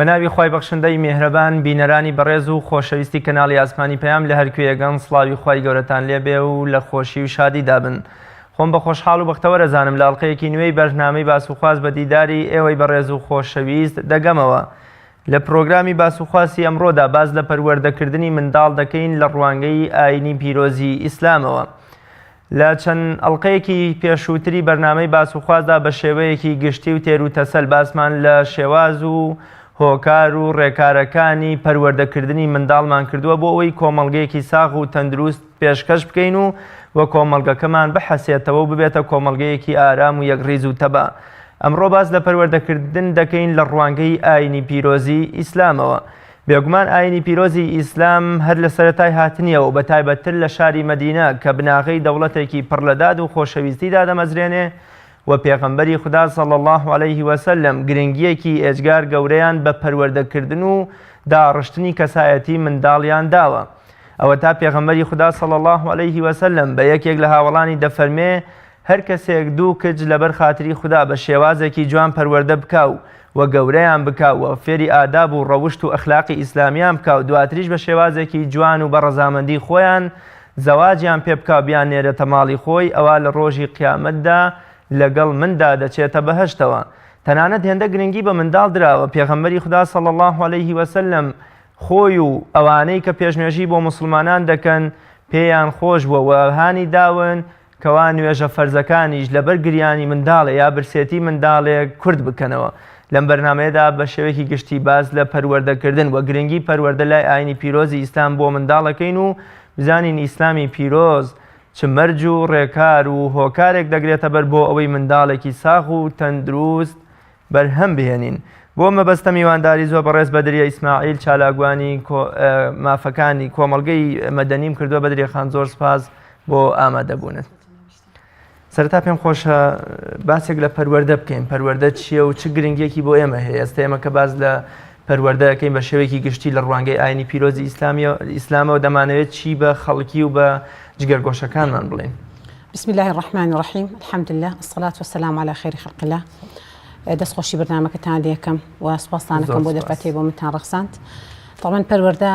بە ناوی خوای بەخشندەی میهرەبان بینەرانی بەڕێز و خۆشەویستی کەناڵی ئاسمانی پەیام لە هەرکوێیەگەن سڵاوی خوای گەورەتان لێبێ و لە خۆشی و شادیدا بن خۆم بە خۆشحاڵ و بەختەوەر ئەزانم لە ئەڵقەیەکی نوێی بەرنامەی باس و خواست بە دیداری ئێوەی بەڕێز و خۆشەویست دەگەمەوە لە پرۆگرامی باس و خواسی ئەمڕۆدا باس لە پەروەردەکردنی منداڵ دەکەین لە ڕوانگەی ئاینی پیرۆزی ئیسلامەوە. لە چەند ئەڵقەیەکی پێشووتری بەرنامەی باس و خوازدا بە شێوەیەکی گشتی و تێر و تەسەل باسمان لە شێواز و هۆکار و ڕێکارەکانی پەروەردەکردنی منداڵمان کردووە بۆ ئەوەی کۆمەڵگەیەکی ساغ و تەندروست پێشکەش بکەین و و کۆمەڵگەکەمان بحەسێتەوە و ببێتە کۆمەڵگەیەکی ئارام و یەکڕیز و تەبا. ئەمڕۆ باس لە پەروەردەکردن دەکەین لە ڕوانگەی ئاینی پیرۆزی ئیسلامەوە. بێگومان ئاینی پیرۆزی ئیسلام هەر لە سەرەتای هاتنیەوە و بەتایبەتتر لە شاری مەدینە کە بناغەی دەوڵەتێکی پڕ لە داد و خۆشەویستی دادەمەزرێنێ و پێغەمبەری خودا صلی اللە علیه وسلم گرنگیەکی ئێجگار گەورەیان بە پەروەردەکردن و داڕشتنی کەسایەتی منداڵیان داوە ئەوەتا پێغەمبەری خودا صلی اللە علیه وسلم بە یەکێک لە هاوەڵانی دەفەرمێ هەر کەسێک دوو کچ لەبەر خاتری خودا بە شێوازێکی جوان پەروەردە بکا و و گەورەیان بکا و فێری ئاداب و ڕەوشت و ئەخلاقی ئیسلامیان بکا و دواتریش بە شێوازێکی جوان و بە ڕەزامەندی خۆیان زەواجیان پێ بکا و بیاننێرێتە ماڵی خۆی ئەوا لە ڕۆژی قیامەتدا لەگەڵ مندا دەچێتە بەهەشتەوە. تەنانەت هێندە گرنگی بە منداڵ دراوە پێغەمبەری خودا صلی اللە علیه وسلم خۆی و ئەوانەی کە پێشنوێژی بۆ موسڵمانان دەکەن پێیان خۆش بووە و هانی داون کەوا نوێژە فەرزەکانیش لەبەر گریانی منداڵێ یا برسێتی منداڵێک کورت بکەنەوە. لەم بەرنامەیەدا بە شێوەیەکی گشتی باس لە پەروەردەکردن و گرنگی پەروەردە لای ئاینی پیرۆزی ئیسلام بۆ منداڵ ئەکەین و بزانین ئیسلامی پیرۆز چ مەرج و ڕێکار و هۆکارێک دەگرێتە بەر بۆ ئەوەی منداڵێکی ساغ و تەندروست بەرهەم بهێنین. بۆ مەبەستە میوانداری زۆر بەڕێز بەدریە ئیسماعیل چالاکوانی مافەکانی کۆمەڵگەی مەدەنیم کردووە بەدریە خان زۆر سپاس بۆ ئامادەبوونت. سەرەتا پێم خۆشە باسێک لە پەروەردە بکەین پەروەردە چییە و چ گرنگێکی بۆ ئێمە هەیە ئێستا ئێمە کە باس لە پەروەردەکەین بە شێوەیەکی گشتی لە ڕوانگەی ئاینی پیرۆزی ئیسلامی ئیسلامەوە دەمانەوێت چی بە خەڵکی و بە جگەرگۆشەکانمان بڵێین. بسم اللە الرحمن الرحیم الحمد للە الصلاة والسلام علی خیر خلق اللە دەست خۆشی بەرنامەکەتان لێکەم و سوپاستانەکەم بۆ دەرفەتەی بۆ منتان ڕەخساند طبعا پەروەردە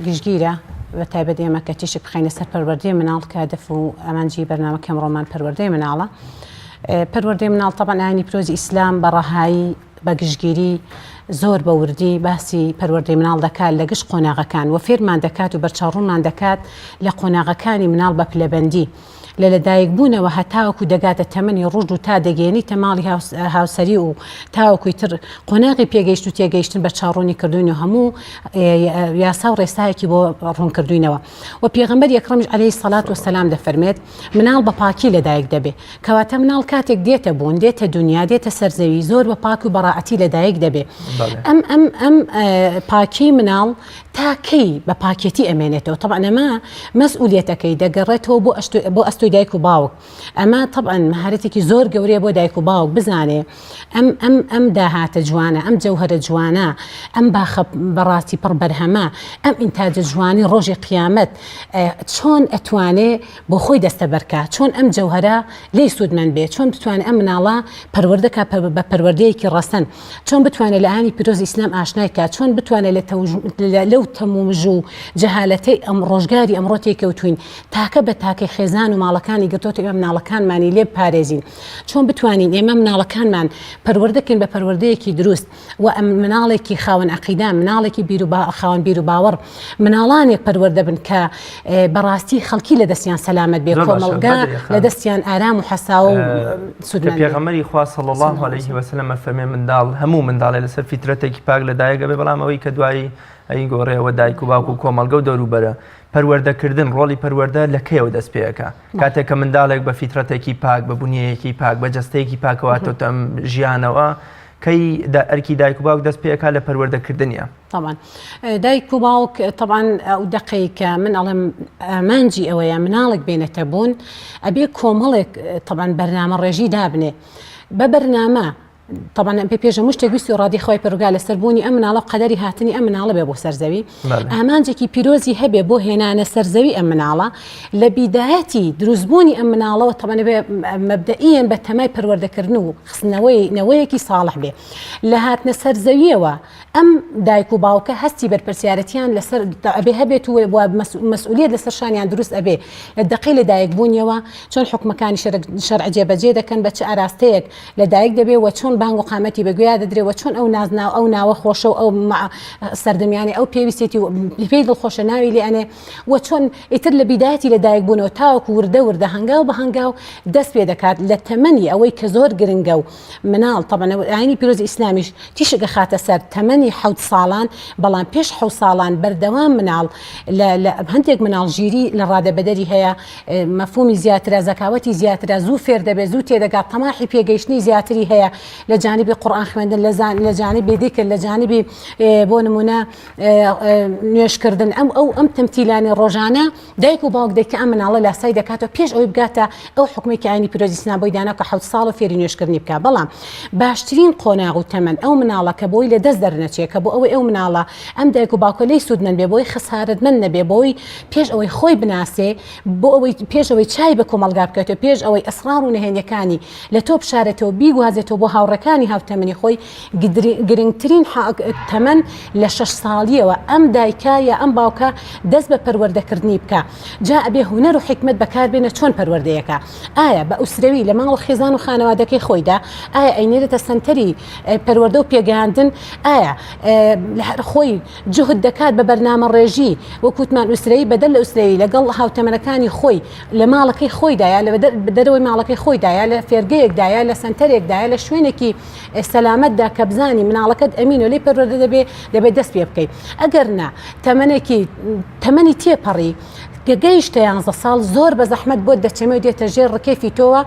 گشتگیرە بە تایبەت ئێمە کە تیشک بخەینە سەر پەروەردەی مناڵ کە هەدەف و ئامانجی بەرنامەکەی ئەمڕۆمان پەروەردەی مناڵە پەروەردەی مناڵ طبعا ئاینی پیرۆزی ئیسلام بە ڕەهایی بە گشتگیری زۆر بە وردی باسی پەروەردەی مناڵ دەکات لە گشت قۆناغەکان و فێرمان دەکات و بەرچاوڕوونمان دەکات لە قۆناغەکانی مناڵ بە پلەبەندی لە لەدایکبوونەوە هەتاوەکو دەگاتە تەمەنی ڕوشد و تا دەگەیەنیتە ماڵی هاوسەری و تاوەکوی تر قۆناغی پێگەیشت و تێگەیشتن بەرچاوڕوونی کردوین و هەموو یاسا و ڕێسایەکی بۆ ڕوونکردوینەوە و پێغەمبەری ئەکڕەمیش عەلەیهی سەڵات وەسەلام دەفەرمێت مناڵ بە پاکی لەدایک دەبێ کەواتە مناڵ کاتێک دێتە بوون دێتە دنیا دێتە سەر زەوی زۆر بە پاک و بەڕاعەتی لەدایک دەبێ ئەم ئەم ئەم پاکی مناڵ تا کەی بە پاکێتی ئەمێنێتەوە تەبعەن ئەمە مەسئولیەتەکەی دەگەڕێتەوە بۆ بۆ ئەستۆی دایک و باوک ئەمە تەبعەن مەهارەتێکی زۆر گەورەیە بۆ دایک و باوک بزانێ ئەم ئەم ئەم داهاتە جوانە ئەم جەوهەرە جوانە ئەم باخە بەڕاستی پڕ بەرهەمە ئەم ئینتاجە جوانی ڕۆژی قیامەت چۆن ئەتوانێ بۆ خۆی دەستەبەر کا چۆن ئەم جەوهەرە لێی سوودمەند بێ چۆن بتوانێ ئەم مناڵە پەروەردە کا بە پەروەردەیەکی ڕەسەن چۆن بتوانێت لە ئانی پیرۆزی ئیسلام ئاشنای کا چۆن بتوانێت لە لەو تەمومژ و جەهالەتەی ئەم ڕۆژگاری ئەمڕۆ تێکەوتوین تاکە بە تاکەی خێزان و ماڵەکانی گرتۆتە ئێمە مناڵەکانمانی لێ بپارێزین چۆن بتوانین ئێمە مناڵەکانمان پەروەردەکەین بە پەروەردەیەکی دروست و ئەم مناڵێکی خاوەن عەقیدە، مناڵێکی بیر و خاوەن بیر و باوەڕ، مناڵانێک پەروەردە بن کە بەڕاستی خەڵکی لە دەستیان سەلامەت بێ، کۆمەڵگا لە دەستیان ئارام و حەساوە و سوودمەند بێ. پێغەمبەری خوا صلی اللە علیه وسلم ئەفەرمێ منداڵ هەموو منداڵێ لەسەر فیترەتێکی پاک لەدایک ئەبێ بەڵام ئەوەی کە دوایی ئەیگۆڕێ ئەوە دایک و باوک و کۆمەڵگە و دەوروبەرە پەروەردەکردن ڕۆڵی پەروەردە لە کەیەوە دەست پێ ئەکا کاتێک کە منداڵێک بە فیترەتێکی پاک بە بنیەیەکی پاک بە جەستەیەکی پاکەوە هاتۆتە ئەم ژیانەوە کەی ئەرکی دایک و باوک دەست پێ ئەکا لە پەروەردەکردنیا؟ تەبعەن دایک و باوک تەبعەن ئەو دەقەی کە من ئەڵێم ئامانجی ئەوەیە مناڵێک بێنێتە بوون ئەبێ کۆمەڵێک تەبعەن بەرنامە ڕێژی دابنێ بە بەرنامە. تەبعەن ئەم پێ پێش هەموو شتێک ویستی و ڕادی خوای پەروەردگار لەسەر بوونی ئەم مناڵە و قەدەری هاتنی ئەم مناڵە بێ بۆ سەر زەوی ئامانجێکی پیرۆزی هەبێ بۆ هێنانە سەر زەوی ئەم مناڵە لە بیدایەتی دروستبوونی ئەم مناڵەوە تەبعەن بێ مەبدەئیەن بە تەمای پەروەردەکردن و خستنەوەی نەوەیەکی ساڵح بێ لە هاتنە سەر زەویەوە ئەم دایک و باوکە هەستی بەرپرسیارەتیان لەسەر ئەبێ هەبێت و مەسئولیت لەسەر شانیان دروست ئەبێ لە دەقەی لە دایک بوونیەوە چۆن حکومەکانی شەرع جێبەجێ دەکەن بە چ ئاراستەیەک لە دایک دەبێ و چۆن بانگ و قامەتی بە گوێیا دەدرێ و چۆن ئەو نازناو ئەو ناوە خۆشە و ئەو سەردەمیانەی ئەو پێویستێتی و پێی دڵخۆشە ناوی لێ ئەنێ و چۆن ئیتر لە بیدایەتی لە دایک بوونەوە تاوەکو وردە وردە هەنگاو بە هەنگاو دەست پێ دەکات لە تەمەنی ئەوەی کە زۆر گرنگە و مناڵ تەبعەن ئاینی پیرۆزی ئیسلامیش تیشک ئەخاتە سەر تەمەنی حەوت ساڵان، بەڵام پێش حەوت ساڵان بەردەوام مناڵ لە لە هەندێک مناڵ ژیری لە ڕادەبەدەری هەیە، مەفهومی زیاترە، زەکاوەتی زیاترە، زوو فێر دەبێت، زوو تێدەگات، تەماحی پێگەیشتنی زیاتری هەیە لە جانبی قورئان خوێندن، لە زان لە جانبی ذیکر، لە جانبی بۆ نموونە نوێژکردن، ئەم ئەو ئەم تەمتیلانەی ڕۆژانە دایک و باوک دەکە ئەم مناڵە لاسای دەکاتەوە پێش ئەوەی بگاتە ئەو حوکمەی کە ئاینی پیرۆزی ئیسلام بۆی دانا کە حەوت ساڵ و فێری نوێژکردنی بکا بەڵام باشترین قۆناغ و تەمەن ئەو مناڵە کە بۆی لە دەست دەرنەچێ کە بۆ ئەوەی ئەو مناڵە ئەم دایک و باوکە لێی سوودمەند بێ بۆی خەسارەتمەند نەبێ بۆی پێش ئەوەی خۆی بناسێ بۆ ئەوەی پێش ئەوەی چای بە کۆمەڵگا بکەێتەوە پێش ئەوەی ئەسڕار و نهێنیەکانی لە تۆ بشارێتەوە بیگوازێتەوە بۆ هاوڕێکانی هاوتەمەنی خۆی گرنگترین تەمەن لە شەش ساڵیەوە ئەم دایکە یا ئەم باوکە دەست بە پەروەردەکردنی بکا جا ئەبێ هونەر و حیکمەت بەکار بێنە چۆن پەروەردەیەکە ئایا بە ئوسرەوی لە ماڵ و خێزان و خانەوادەکەی خۆیدا ئایا ئەینێرێتە سەنتەری پەروەردە و پێگەیاندن ئایا خۆی جهد دەکات بە بەرنامە ڕێژی وەکوتمان ئوسرەی بەدەر لە ئوسرەوی لەگەڵ هاوتەمەنەکانی خۆی لە ماڵەکەی خۆیدا یا لە دەرەوەی ماڵەکەی خۆیدا یا لە فێرگەیەکدا یا لە سەنتەرێکدا یا لە شوێنێکی سەلامەتدا کە بزانی مناڵەکەت ئەمینە لێی پەروەردە دەبێ دەبێت دەست پێ بکەیت ئەگەر نا تەمەنێکی تەمەنی تێپەڕی کە گەیشتە یانزە ساڵ زۆر بە زەحمەت بۆت دەچەمێ و دێتە ژێر ڕکێفی تۆوە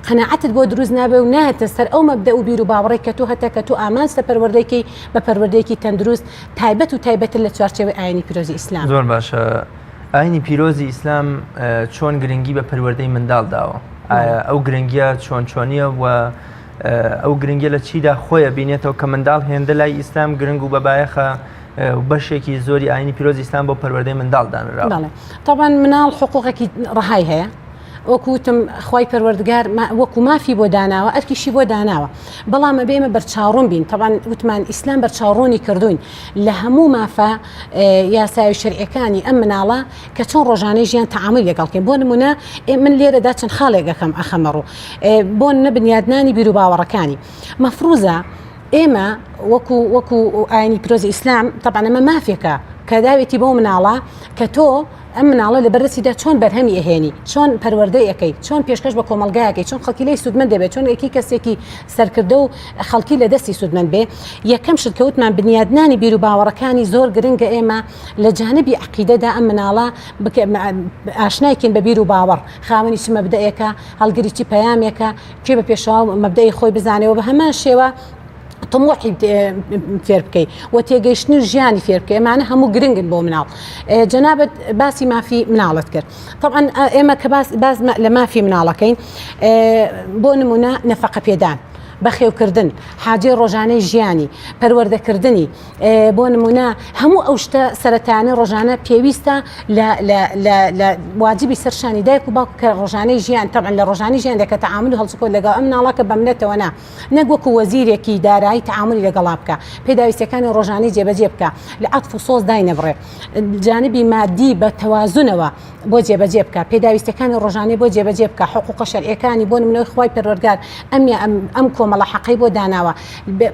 قەناعەتت بۆ دروست نابێ و نایەتە سەر ئەو مەبدە و بیر و باوەڕێک کە تۆ هەتە کە تۆ ئامانج لە پەروەردەیەکەی بە پەروەردەیەکی تەندروست تایبەت و تایبەتر لە چوارچێوەی ئاینی پیرۆزی ئیسلام. زۆر باشە ئاینی پیرۆزی ئیسلام چۆن گرنگی بە پەروەردەی منداڵ داوە؟ ئایا ئەو گرنگیە چۆن چۆنیە و ئەو گرنگیە لە چیدا خۆی ئەبینێتەوە کە منداڵ هێندە لای ئیسلام گرنگ و بەبایەخە بەشێکی زۆری ئاینی پیرۆزی ئیسلام بۆ پەروەردەی منداڵ دانراوە. بەڵێ تەبعەن مناڵ حقوقێکی ڕەهای هەیە وەکو وتم خوای پەروەردگار وەکو مافی بۆ داناوە ئەرکیشی بۆ داناوە بەڵام ئەبێ ئێمە بەرچاوڕوون بین تەبعەن وتمان ئیسلام بەرچاوڕوونی کردوین لە هەموو مافە یاسای و شەرعیەکانی ئەم مناڵە کە چۆن ڕۆژانەی ژیان تەعامولی لەگەڵ کەین بۆ نمونە من لێرەدا چەند خاڵێک ئەکەم ئەخەمە ڕوو بۆ نە بنیادنانی بیروباوەڕەکانی مەفروزە ئێمە وەکو وەکو ئاینی پیرۆزی ئیسلام تەبعەن ئەمە مافێکە کە داوێتی بەو مناڵە کە تۆ ئەم مناڵە لە بەردەستیدا چۆن بەرهەمی ئەهێنی چۆن پەروەردەی ئەەکەی چۆن پێشکەش بە کۆمەڵگایەکەی چۆن خەڵکی لێی سوودمەند دەبێت چۆن یەکی کەسێکی سەرکردە و خەڵکی لە دەستی سوودمەند بێ یەکەم شت کەوتمان بنیادنانی بیر و باوەڕەکانی زۆر گرنگە ئێمە لە جانبی عەقیدەدا ئەم مناڵە ئاشنای کەین بە بیر و باوەڕ، خاوەنی چ مەبدەئێکە، هەڵگری چ پەیامێکە، کێ بە پێشەوا و مەبدەئی خۆی بزانێ و بە هەمان شێوە طموحی فێر بکەی و تێگەیشتن و ژیانی فێر بکەی ئەمانە هەموو گرنگن بۆ مناڵ جەنابت باسی مافی مناڵت کرد طبعا ئێمە کە باس باس لە مافی مناڵەکەین بۆ نمونە نەفەقە پێدان بەخێوکردن حاجەی ڕۆژانەی ژیانی پەروەردەکردنی بۆ نمونە هەموو ئەو شتە سەرەتایانەی ڕۆژانە پێویستە لە لە لە لە واجبی سەر شانی دایک و باوک کە ڕۆژانەی ژیان تەبعەن لە ڕۆژانی ژیان دەکە تەعامل و هەڵسوکەوت لەگەڵ ئەم مناڵە کە بەمنەتەوە نا نەک وەکو وەزیرێکی دارایی تەعاملی لەگەڵا بکە پێداویستیەکانی ڕۆژانەی جێبەجێ بکە لە عەتف و سۆز داینەبڕێ جانبی مادی بە تەوازنەوە بۆ جێبەجێ بکا، پێداویستیەکانی ڕۆژانەی بۆ جێبەجێ بکا، حقوقە شەرعیەکانی بۆ نمونە خوای پەروەردگار ئەم یا ئەم ئەم کۆمەڵە حەقەی بۆ داناوە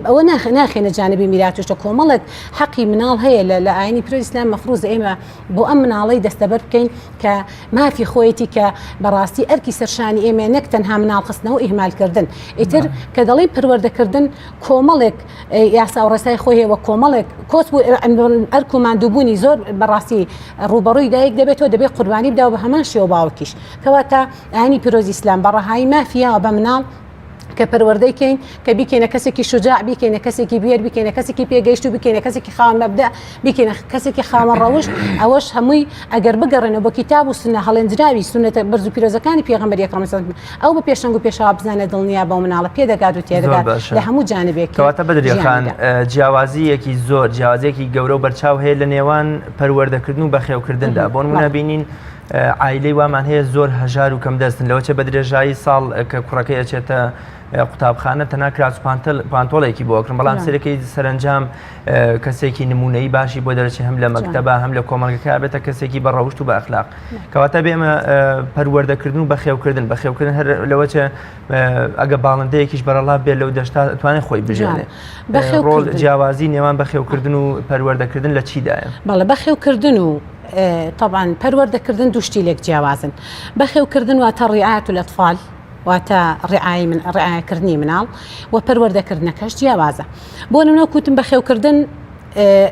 ئەوە ناخێنە جانبی میرات و شتە کۆمەڵێک حەقی مناڵ هەیە لە لە ئاینی پیرۆزی ئیسلام مەفروزە ئێمە بۆ ئەم مناڵەی دەستەبەر بکەین کە مافی خۆیەتی کە بەڕاستی ئەرکی سەرشانی ئێمە نەک تەنها مناڵ خستنەوە ئیهمالکردن ئیتر کە دەڵێی پەروەردەکردن کۆمەڵێک یاسا و ڕێسای خۆی هەیە و کۆمەڵێک کۆت بوو ئەرک و ماندووبوونی زۆر بەڕاستی ڕووبەڕووی دایک دەبێتەوە دەبێت قوربانی بدا و بە هەمان شێوە باوکیش کەواتە ئاینی پیرۆزی ئیسلام بە ڕەهایی مافی یاوە بە مناڵ. کە پەروەردەی کەین کە بیکەینە کەسێکی شوجاع بیکەینە کەسێکی بوێر بیکەینە کەسێکی پێگەیشتوو بیکەینە کەسێکی خاوەن مەبدە بیکەینە کەسێکی خاوەن ڕەوشت ئەوەش هەمووی ئەگەر بگەڕێنەوە بۆ کیتاب و سوننە هەڵێنجراوی سوننەتە بەرز و پیرۆزەکانی پێغەمبەری ئەکرەم صلی اللە ئەو بە پێشەنگ و پێشەوا بزانێ دڵنیا بەو مناڵە پێدەگات و زۆر تێدەگات باشە لە هەموو جانبێکی کەواتە بەدریە خان ژیانیدا. جیاوازییەکی زۆر جیاوازییەکی گەورە و بەرچاو هەیە لە نێوان پەروەردەکردن و بەخێوکردندا بۆ نموونە بەڵێ. بینین عایلەی وامان هەیە زۆر هەژار و کەمدەستن لەوەچێ بە درێژایی ساڵ کە کوڕەکەی ئەچێتە قوتابخانە تەنها کراس و پانتۆڵێکی بۆ ئەکڕن بەڵام سەرەکەی سەرنجام کەسێکی نمونەی باشی بۆ دەرەچێ هەم لە مەکتەبە هەم لە کۆمەڵگەکە بێتە کەسێکی بە ڕەوشت و بە ئەخلاق کەواتە بێمە پەروەردەکردن و بەخێوکردن بەخێوکردن هەر لەوەچێ ئەگە باڵندەیەکیش بەرەڵا بێ لەو دەشتا توانێت خۆی بژێنێ ڕۆڵ جیاوازی نێوان بەخێوکردن و پەروەردەکردن لە چیدایە؟ بەڵێ بەخێوکردن و تەبعەن پەروەردەکردن دوو شتی لێک جیاوازن. بەخێوکردن واتە ڕیعایەت الاطفال واتە ڕعای من ڕعایەکردنی مناڵ و پەروەردەکردنەکەش جیاوازە. بۆ نمونە کوتم بەخێوکردن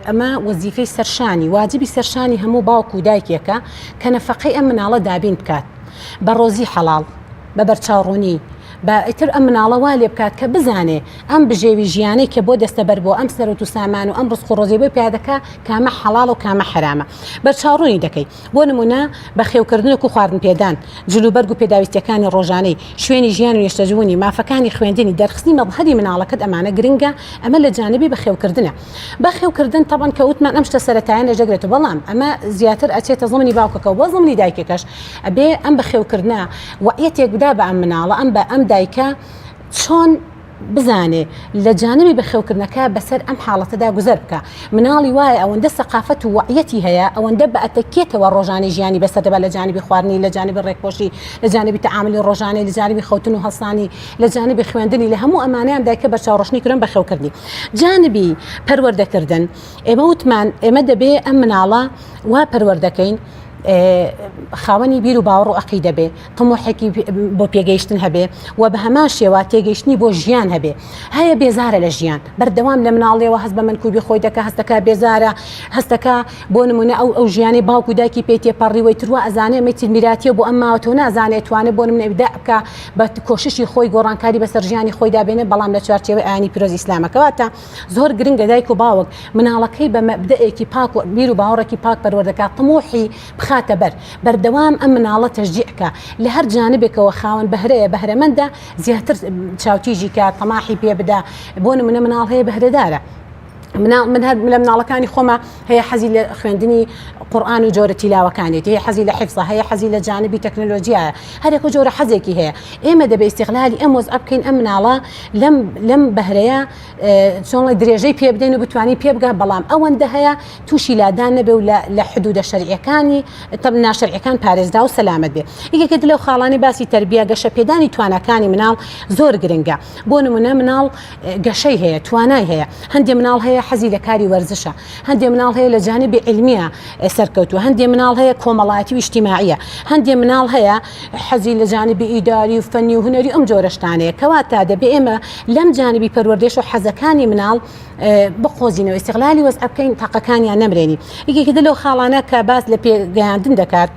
ئەمە وەزیفەی سەرشانی واجبی سەرشانی هەموو باوک و دایکێکە کە نەفەقەی ئەم مناڵە دابین بکات بە ڕۆزی حەڵاڵ بە بەرچاوڕوونی با ئیتر ئەم مناڵە وا لێ بکات کە بزانێ ئەم بژێوی ژیانەی کە بۆ دەستەبەر بووە، ئەم سەروەت و سامان و ئەم ڕزق و ڕۆزیەی بۆی پەیا دەکا، کامە حەڵاڵە و کامە حەرامە. بەرچاوڕوونی دەکەی. بۆ نموونە بەخێوکردن وەکوو خواردن پێدان، جلوبەرگ و پێداویستییەکانی ڕۆژانەی، شوێنی ژیان و نیشتەجبوونی، مافەکانی خوێندنی، دەرخستنی مەزهەری مناڵەکەت ئەمانە گرنگە، ئەمە لە جانبی بەخێوکردنە. بەخێوکردن تەبعەن کە وتمان ئەم شتە سەرەتایانەش دەگرێتەوە، بەڵام ئەمە زیاتر ئەچێتە زمنی باوکەکەوە بۆ زمنی دایکەکەش ئەبێ ئەم بەخێوکردنە وەعیەتێک بدا بە ئەم مناڵە، ئەم بە ئەم دایکە چۆن بزانێ لە جانبی بەخێوکردنەکە بەسەر ئەم حاڵەتەدا گوزەر بکا. مناڵی وایە ئەوەندە سەقافەت و وەعیەتی هەیە، ئەوەندە بە ئەتەکێتەوە ڕۆژانەی ژیانی بەسەر دەبا لە جانبی خواردنی، لە جانبی ڕێکپۆشی، لە جانبی تەعامولی ڕۆژانەی، لە جانبی خەوتن و هەڵسانی، لە جانبی خوێندنی، لە هەموو ئەمانەیان دایکە بەرچاوڕۆشنی کردن بەخێوکردنی. جانبی پەروەردەکردن، ئێمە وتمان ئێمە دەبێ ئەم مناڵە وا پەروەردەکەین خاوەنی بیر و باوەڕ و عەقیدە بێ، تموحێکی بۆ پێگەیشتن هەبێ و بە هەمان شێوە تێگەیشتنی بۆ ژیان هەبێ. هەیە بێزارە لە ژیان، بەردەوام لە مناڵیەوە هەست بە مەنکوبی خۆی دەکا، هەست دەکا بێزارە، هەست دەکا بۆ نمونە ئەو ئەو ژیانەی باوک و دایکی پێی تێپەڕیوە ئیتر وا ئەزانێ ئەمەی تر میراتیە بۆ ئەم ماوەتەوە نازانێ ئەتوانێ بۆ نمونە ئیبداع بکا بە کۆششی خۆی گۆڕانکاری بەسەر ژیانی خۆیدا بێنێ بەڵام لە چوارچێوەی ئایینی پیرۆزی ئیسلامە. کەواتە زۆر گرنگە دایک و باوک مناڵەکەی بە مەبدەئێکی پاک و بیر و باوەڕێکی پاک پەروەردە کا، تموحی بخاتە بەر، بەردەوام ئەم مناڵە تەشجیع کا، لە هەر جانبێکەوە خاوەن بەهرەیە، بەهرەمەندە، زیاتر چاوتیژی کا، تەماحی پێ بدا، بۆ نمونە مناڵ هەیە بەهرەدارە. مناڵ من هەر لە مناڵەکانی خۆمە هەیە حەزی لە خوێندنی قورئان و جۆرە تیلاوەکانێتی هەیە حەزی لە حفظە هەیە حەزی لە جانبی تەکنەلۆژیایە هەرێک و جۆرە حەزێکی هەیە ئێمە دەبێ ئیستیغلالی ئەم وەزعە بکەین ئەم مناڵە لەم لەم بەهرەیە چۆن درێژەی پێ بدەین و بتوانین پێ بگا بەڵام ئەوەندە هەیە تووشی لادان نەبێ و لە حدودە شەرعیەکانی تەب ناشەرعیەکان پارێزرا و سەلامەت بێ یەکێک لەو خاڵانی باسی تەربیە گەشە پێدانی تواناکانی مناڵ زۆر گرنگە بۆ نمونە مناڵ گەشەی هەیە توانای هەیە هەندێ مناڵ هەیە حەزی لە کاری وەرزشە هەندێ مناڵ هەیە لە جانبی عیلمیە سەرکەوتووە هەندێ مناڵ هەیە کۆمەڵایەتی و ئیجتیماعیە هەندێ مناڵ هەیە حەزی لە جانبی ئیداری و فەنی و هونەری ئەم جۆرە شتانەیە کەواتە دەبێ ئێمە لەم جانبی پەروەردەش و حەزەکانی مناڵ بقۆزینەوە ئیستغلالی وەزع بکەین تاقەکانیان نەمرێنی یەکێکی لەو خاڵانە کە باس لە پێگەیاندن دەکات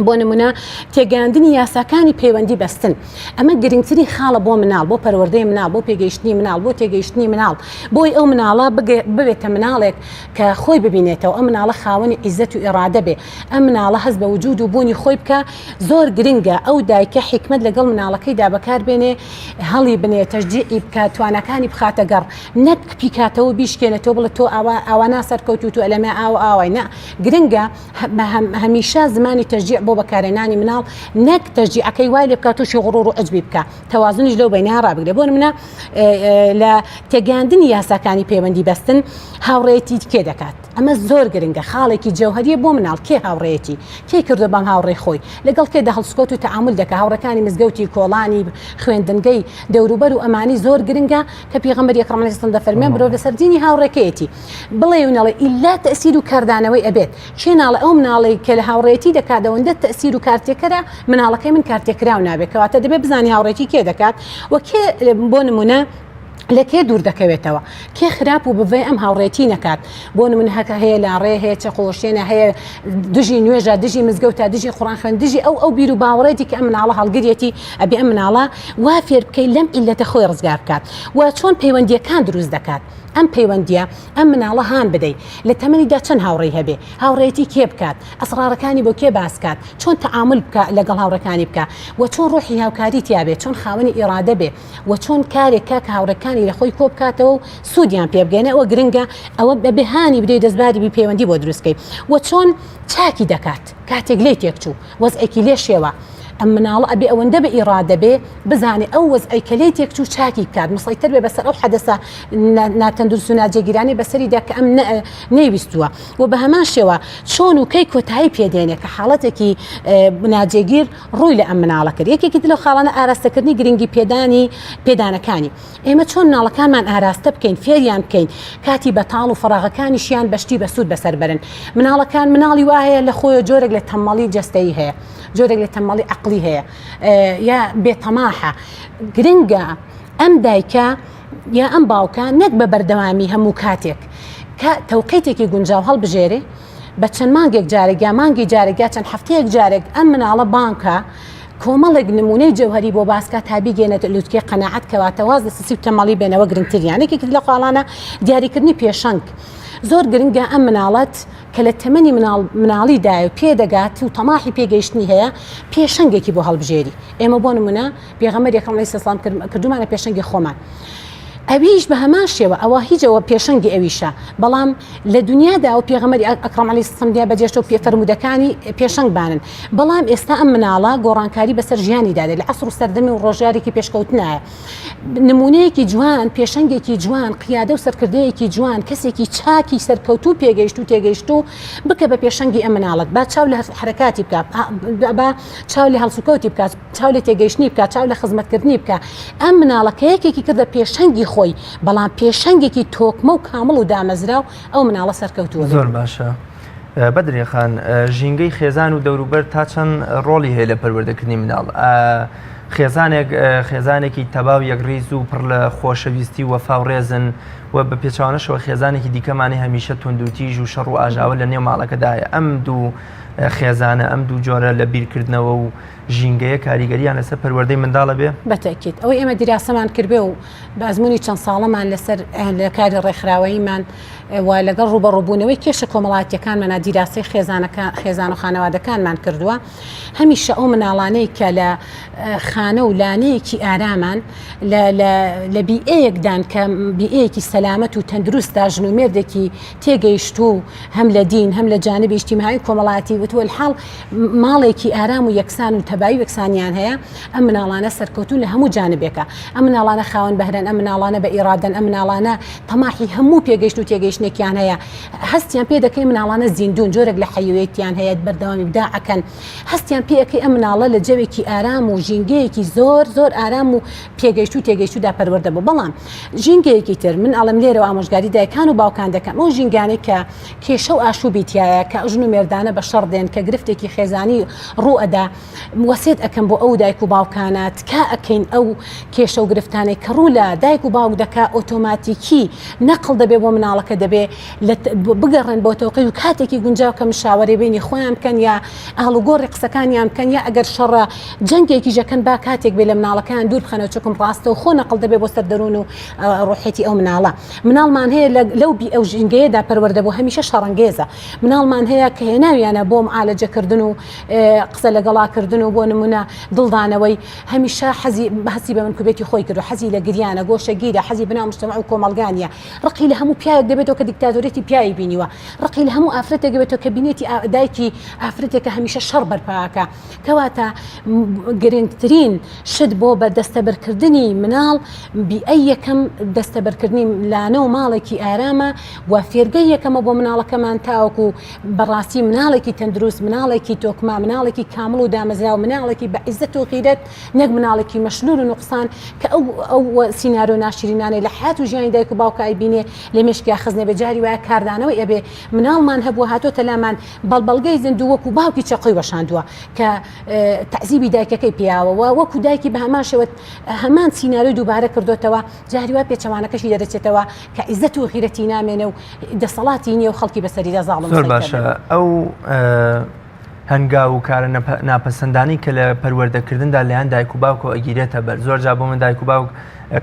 بۆ نمونە تێگەیاندنی یاساکانی پەیوەندی بەستن ئەمە گرنگترین خاڵە بۆ مناڵ بۆ پەروەردەی مناڵ بۆ پێگەیشتنی مناڵ بۆ تێگەیشتنی مناڵ بۆی ئەو مناڵە ببێتە مناڵێک کە خۆی ببینێتەوە ئەم مناڵە خاوەنی عیزەت و ئیرادە بێ ئەم مناڵە هەست بە وجود و بوونی خۆی بکە زۆر گرنگە ئەو دایکە حیکمەت لەگەڵ مناڵەکەیدا بەکاربێنێ هەڵی بنێ تەشجیعی بکە تواناکانی بخاتە گەڕ نەک پیکاتەوە بیشکێنێتەوە بڵێ تۆ ئاوا ئاوا ناسەرکەوتوو تۆ ئەلەمە ئاوا ئاوای نا گرنگە هەمیشە زمانی تەشجیع بۆ بەکارهێنانی مناڵ نەک تەشجیعەکەی وای لێ بکات تووشی غڕور و عجبی بکە تەوازنیش لەو بینە ڕابگرێ بۆ نمونە لە تێگەیاندنی یاساکانی پەیوەندی بەستن هاوڕێیەتی کێ دەکات ئەمە زۆر گرنگە خاڵێکی جەوهریە بۆ مناڵ کێ هاوڕێیەتی کێ کردو بەم هاوڕێ خۆی لەگەڵ کێ دەهەڵسکۆت و تەعامل دەکە هاوڕەکانی مزگەوتی کۆڵانی خوێندنگەی دەوروبەر و ئەمانی زۆر گرنگە کە پێغەمبەری ئەکرەم عەلەیهی سەلام دەفەرمێ مرۆڤ لەسەر دینی هاوڕێکەیەتی بڵێ و نەڵێ ئیلا تەئسیر و کاردانەوەی ئەبێت کێ ناڵێ ئەو مناڵەی کە لە هاوڕێیەتی دەکات ئەوەندە تەئسیر و کارتێکەرە مناڵەکەی من کارتێکراو نابێت کەواتە دەبێت بزانی هاوڕێتی کێ دەکات و کێ بۆ نمونە. لە کێ دوور دەکەوێتەوە کێ خراپ و بڤەی ئەم هاوڕێتی نەکات بۆ نمونە هەکە هەیە لاڕێ هەیە چەقۆشێنە هەیە دژی نوێژە دژی مزگەوتە دژی قوڕان خوێن دژی ئەو ئەو بیر و باوەڕێتی کە ئەم مناڵە هەڵگرێتی ئەبێ ئەم مناڵە وا فێر بکەی لەم ئیلەتە خۆی ڕزگار بکات و چۆن پەیوەندیەکان دروست دەکات ئەم پەیوەندیە ئەم مناڵە هان بدەی لە تەمەنیدا چەند هاوڕێی هەبێ هاوڕێتی کێ بکات ئەسڕارەکانی بۆ کێ باس کات چۆن تەعامول بکە لەگەڵ هاوڕێکانی بکە و چۆن ڕۆحی هاوکاری تیابێ چۆن خاوەنی ئیرادە بێ و چۆن کارێک کا کە هاوڕێکانی لە خۆی کۆ بکاتەوە و سوودیان پێ بگەێنێ ئەوە گرنگە ئەوە بەبێ هانی بدەی دەستباری بی پەیوەندی بۆ دروست کەی و چۆن چاکی دەکات کاتێک لێی تێکچوو وەزعێکی لێ شێوە ئەم مناڵە ئەبێ ئەوەندە بە ئیرادە بێ بزانێ ئەو وەزعەی کە لێی تێکچوو چاکی بکات مسەیتەر بێ بەسەر ئەو حەدەسە ناتەندروست و ناجێگیرانەی بەسەریدا کە ئەم نەیویستووە و بە هەمان شێوە چۆن و کەی کۆتایی پێدێنێ کە حاڵەتێکی ناجێگیر ڕووی لە ئەم مناڵە کرد. یەکێکی تر لەو خاڵانە ئاراستەکردنی گرنگی پێدانی پێدانەکانی. ئێمە چۆن مناڵەکانمان ئاراستە بکەین، فێریان بکەین کاتی بەتاڵ و فەراغەکانیشیان بە شتی بەسوود بەسەر بەرن. مناڵەکان مناڵی وا هەیە لە خۆیەوە جۆرێک لە تەممەڵی جەستەیی هەیە، جۆرێک لە تەممەڵی عەقڵی هەیە یا بێتەماحە. گرنگە ئەم دایکە یا ئەم باوکە نەک بە بەردەوامی هەموو کاتێک کە تەوقیتێکی گونجاو هەڵبژێرێ، بە چەند مانگێک جارێک یا مانگی جارێک یا چەند هەفتەیەک جارێک ئەم مناڵە بانکە کۆمەڵێک نمونەی جەوهەری بۆ باسکە تا بیگەێنێت لوتکەی قەناعەت کەواتە واز لە سسی و تەمەڵی بێنەوە گرنگتریان یەکێکی لە خاڵانە دیاریکردنی پێشەنگ زۆر گرنگە ئەم مناڵەت کە لە تەمەنی مناڵ مناڵیدایە و پێدەگات و تەماحی پێگەیشتنی هەیە پێشەنگێکی بۆ هەڵبژێری ئێمە بۆ نمونە پێغەمبەری ئەکرەم عەلەیهی سەلام کردومانە پێشەنگی خۆمان ئەویش بە هەمان شێوە ئەوە هیچ ئەوە پێشەنگی ئەویشە بەڵام لە دنیادا و پێغەمبەری ئەکرەم عەلەیهی سەلام دنیا بەجێشتەوە پێ فەرموودەکانی پێشەنگ بانن بەڵام ئێستا ئەم مناڵە گۆڕانکاری بەسەر ژیانیدا دێت لە عەسر و سەردەمی و ڕۆژگارێکی پێشکەوتنایە نمونەیەکی جوان پێشەنگێکی جوان قیادە و سەرکردەیەکی جوان کەسێکی چاکی سەرکەوتوو پێگەیشت و تێگەیشتوو بکە بە پێشەنگی ئەم مناڵت با چاو لە حرەکاتی بکە با چاو لە هەڵسوکەوتی بکات چاو لە تێگەیشتنی بکات، چاو لە خزمەتکردنی بکات، ئەم مناڵە کە یەکێکی کردە پێشەنگی خۆی، بەڵام پێشەنگێکی تۆکمە و کامڵ و دامەزراو، ئەو مناڵە سەرکەوتوو ئەبێت. زۆر باشە بەدریە خان، ژینگەی خێزان و دەوروبەر تا چەند ڕۆڵی هەیە لە پەروەردەکردنی مناڵ؟ خێزانێک خێزانێکی تەبا و یەکڕیز و پڕ لە خۆشەویستی و وەفا و ڕێزن و بە پێچەوانەشەوە خێزانێکی دیکەمانی هەمیشە توندوتیژ و شەڕ و ئاژاوە لە نێو ماڵەکەدایە ئەم دوو خێزانە ئەم دوو جۆرە لە بیرکردنەوە و ژینگەیە کاریگەریان لەسەر پەروەردەی منداڵ ئەبێ؟ بە تەئکید. ئەوەی ئێمە دیراسەمان کردبێ و بە ئەزموونی چەند ساڵەمان لەسەر لە کاری ڕێکخراوەییمان و لەگەڵ ڕووبەڕووبوونەوەی کێشە کۆمەڵایەتییەکانمانا دیراسەی خێزانەکە خێزان و خانەوادەکانمان کردووە هەمیشە ئەو مناڵانەی کە لە خانە و لانەیەکی ئارامان لە لە لە بیئەیەکدان کە بیئەیەکی سەلامەت و تەندروستدا ژن و مێردێکی تێگەیشتوو هەم لە دین هەم لە جانبی ئیجتیماعی و کۆمەڵایەتی وتووە الحاڵ ماڵێکی ئارام و یەکسان و تەبایی و یەکسانیان هەیە، ئەم مناڵانە سەرکەوتوون لە هەموو جانبێکا، ئەم مناڵانە خاوەن بەهرەن، ئەم مناڵانە بە ئیرادەن، ئەم مناڵانە تەماحی هەموو پێگەیشتن و تێگەیشتنێکیان هەیە، هەستیان پێ دەکەی مناڵانە زیندوون، جۆرێک لە حەیویەتیان هەیە، بەردەوام ئیبداع ئەکەن، هەستیان پێ ئەکەی ئەم مناڵە لە جەوێکی ئارام و ژینگەیەکی زۆر زۆر ئارام و پێگەیشتوو تێگەیشتوودا پەروەردە بوو، بەڵام ژینگەیەکی تر من ئەڵێم لێرەوە ئامۆژگاری دایکان و باوکان دەکەم ئەو ژینگانەی کە کێشە و ئاشوبی تیایە کە ژن و مێردانە بە شەڕ دێن کە گرفتێکی خێزانی ڕوو ئەدا وەسێت ئەکەم بۆ ئەو دایک و باوکانە تکا ئەکەین ئەو کێشە و گرفتانەی کە ڕوو لە دایک و باوک دەکا ئۆتۆماتیکی نەقڵ دەبێ بۆ مناڵەکە دەبێ بگەڕێن بۆ تەوقی و کاتێکی گونجاو کە مشاوەرەی بینی خۆیان بکەن یا ئاڵوگۆڕی قسەکانیان بکەن یا ئەگەر شەڕە جەنگێکیش ئەکەن با کاتێک بێ لە مناڵەکەیان دوور بخەنەوە چونکم ڕاستەوخۆ نەقڵ دەبێ بۆ سەر دەروون و ڕۆحێتی ئەو مناڵە. مناڵمان هەیە لە لەو بی ئەو ژینگەیەدا پەروەردە بوو هەمیشە شەڕەنگێزە مناڵمان هەیە کە هێناویانە بۆ معالەجەکردن و قسە لەگەڵا کردن و بۆ نمونە دڵدانەوەی هەمیشە حەزی هەستی بە منکوبێتی خۆی کردو حەزی لە گریانە گۆشەگیرە حەزی بناو مجتەمع و کۆمەڵگا نییە ڕقی لە هەموو پیاوێک دەبێتەوە کە دیکتاتۆریەتی پیاوی بینیوە ڕقی لە هەموو ئافرەتێک دەبێتەوە کە بینێتی دایکی ئافرەتێکە هەمیشە شەڕ بەرپاکە کەواتە گرنگترین شت بۆ بە دەستەبەرکردنی مناڵ بیئەی یەکەم دەستەبەرکردنی لانە و ماڵێکی ئارامە و فێرگەی یەکەمە بۆ مناڵەکەمان تاوەکو بەڕاستی مناڵێکی تەندروست مناڵێکی تۆکمە مناڵێکی کامڵ و دامەزراو مناڵێکی بە عیزەت و غیرەت نەک مناڵێکی مەشلول و نوقسان کە ئەو ئەو سیناریۆ ناشرینانەی لە حیات و ژیانی دایک و باوکا ئەیبینێ لە مێشکیا خزنە بێ جاری وایە کاردانەوەی ئەبێ مناڵمان هەبووە هاتۆتە لامان بەڵ بەڵگەی زیندوو وەکو باوکی چەقۆی وەشاندووە کە تەعزیبی دایکەکەی پیاوە و. وەکو دایکی بە هەمان شێوە هەمان سیناریۆی دووبارە کردۆتەوە جاری وا پێچەوانەکەشی دەرەچێتەوە کە عیزەت و غیرەتی نامێنێ و دەسەڵاتی نییە و خەڵکی بەسەریدا زاڵم زۆر باشە ئەو هەنگاو و کارە ناپەسەندانی کە لە پەروەردەکردندا لایەن دایک و باوکەوە ئەگیرێتە بەر زۆر جا بۆ من دایک و باوک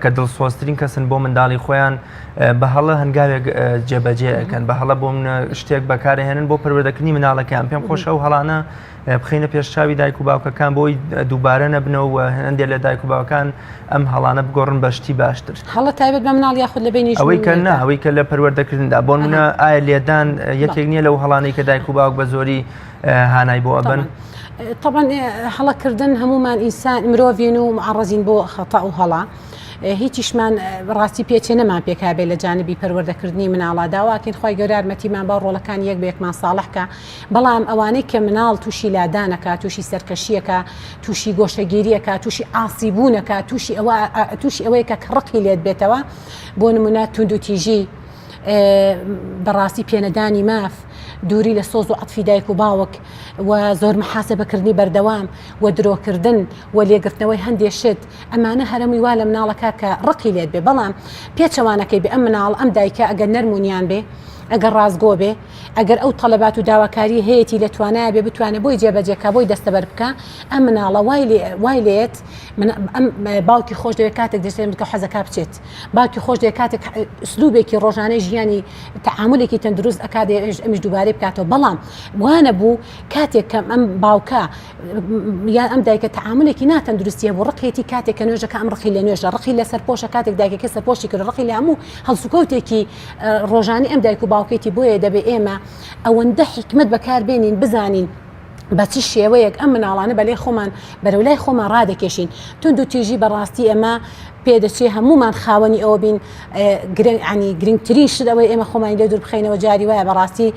کە دڵسۆزترین کەسن بۆ منداڵی خۆیان بە هەڵە هەنگاوێک جێبەجێ ئەکەن بە هەڵە بۆ منە شتێک بەکارهێنن بۆ پەروەردەکردنی مناڵەکەیان پێم خۆشە ئەو هەڵانە بخینە پێش چاوی دایک و باوکەکان بۆی دووبارە نەبنەوە و هەندێک لە دایک و باوکان ئەم هەڵانە بگۆڕن بە شتی باشتر. هەڵە تایبەت بە مناڵ یاخود لە بەینی ژن ئەوەی کە نا ئەوەی کە لە پەروەردەکردندا بۆ نمونە ئایا لێدان یەکێک نییە لەو هەڵانەی کە دایک و باوک بە زۆری هانای بۆ ئەبەن؟ طبعا هەڵەکردن هەمومان ئینسان مرۆڤین و معڕزین بۆ خەتا و هەڵە. هیچیشمان ڕاستی پێچێ نەمان پێکابێ لە جانبی پەروەردەکردنی مناڵا داواکەین خوای گەورە یارمەتیمان با ڕۆڵەکانی یەک بە یەکمان ساڵح کا بەڵام ئەوانەی کە مناڵ تووشی لادانەکا تووشی سەرکەشیەکە تووشی گۆشەگیریەکە تووشی عاسی بوونەکە تووشی ئەوە تووشی ئەوەیە کە ڕقی لێت بێتەوە بۆ نمونە توندوتیژی بەڕاستی پێنەدانی ماف دووری لە سۆز و عەتفی دایک و باوک و زۆر محاسبەکردنی بەردەوام و درۆکردن و لێگرتنەوەی هەندێ شت ئەمانە هەرەمووی وا لە مناڵەکە کە ڕقی لێت بێ بەڵام پێچەوانەکەی بێ ئەم مناڵ ئەم دایکە ئەگەر نەرم و نیان بێ ئەگەر ڕاستگۆ بێ ئەگەر ئەو تەڵەبات و داواکاری هەیەی لە توانایە بێ بتوانێ بۆی جێبەجێ کا بۆی دەستەبەر بکا ئەم مناڵە وای لێ وای لێت من ئەم باوکی خۆش دەوێت کاتێک دەچێت کە حەزەکا بچێت باوکی خۆش دەوێت کاتێک ئسلوبێکی ڕۆژانەی ژیانی تەعامولێکی تەندروست ئەکا دەیەوێت ئەمیش دووبارەی بکاتەوە بەڵام وانە بوو کاتێک کە ئەم باوکە یان ئەم دایکە تەعامولێکی ناتەندروستی هەبوو ڕقێتی کاتێک کە نوێژەکە ئەم ڕقی لە نوێژە ڕقی لە سەرپۆشە کاتێک دایکەکە سەرپۆشی کرد ڕقی لە هەموو هەڵسوکەوتێکی ڕۆژانی ئەم دایک و باوکێتی بۆیە دەبێ ئێمە ئەوەندە حیکمەت بەکاربێنین بزانین بە چ شێوەیەک ئەم مناڵانە بەلای خۆمان بەرەو لای خۆمان ڕادەکێشین توند و تیژی بەڕاستی ئەمە پێدەچێ هەمومان خاوەنی ئەوە بین گرنگ ینی گرنگترین شت ئەوەی ئێمە خۆمانی لێ دوور بخەینەوە جاری وایە بەڕاستی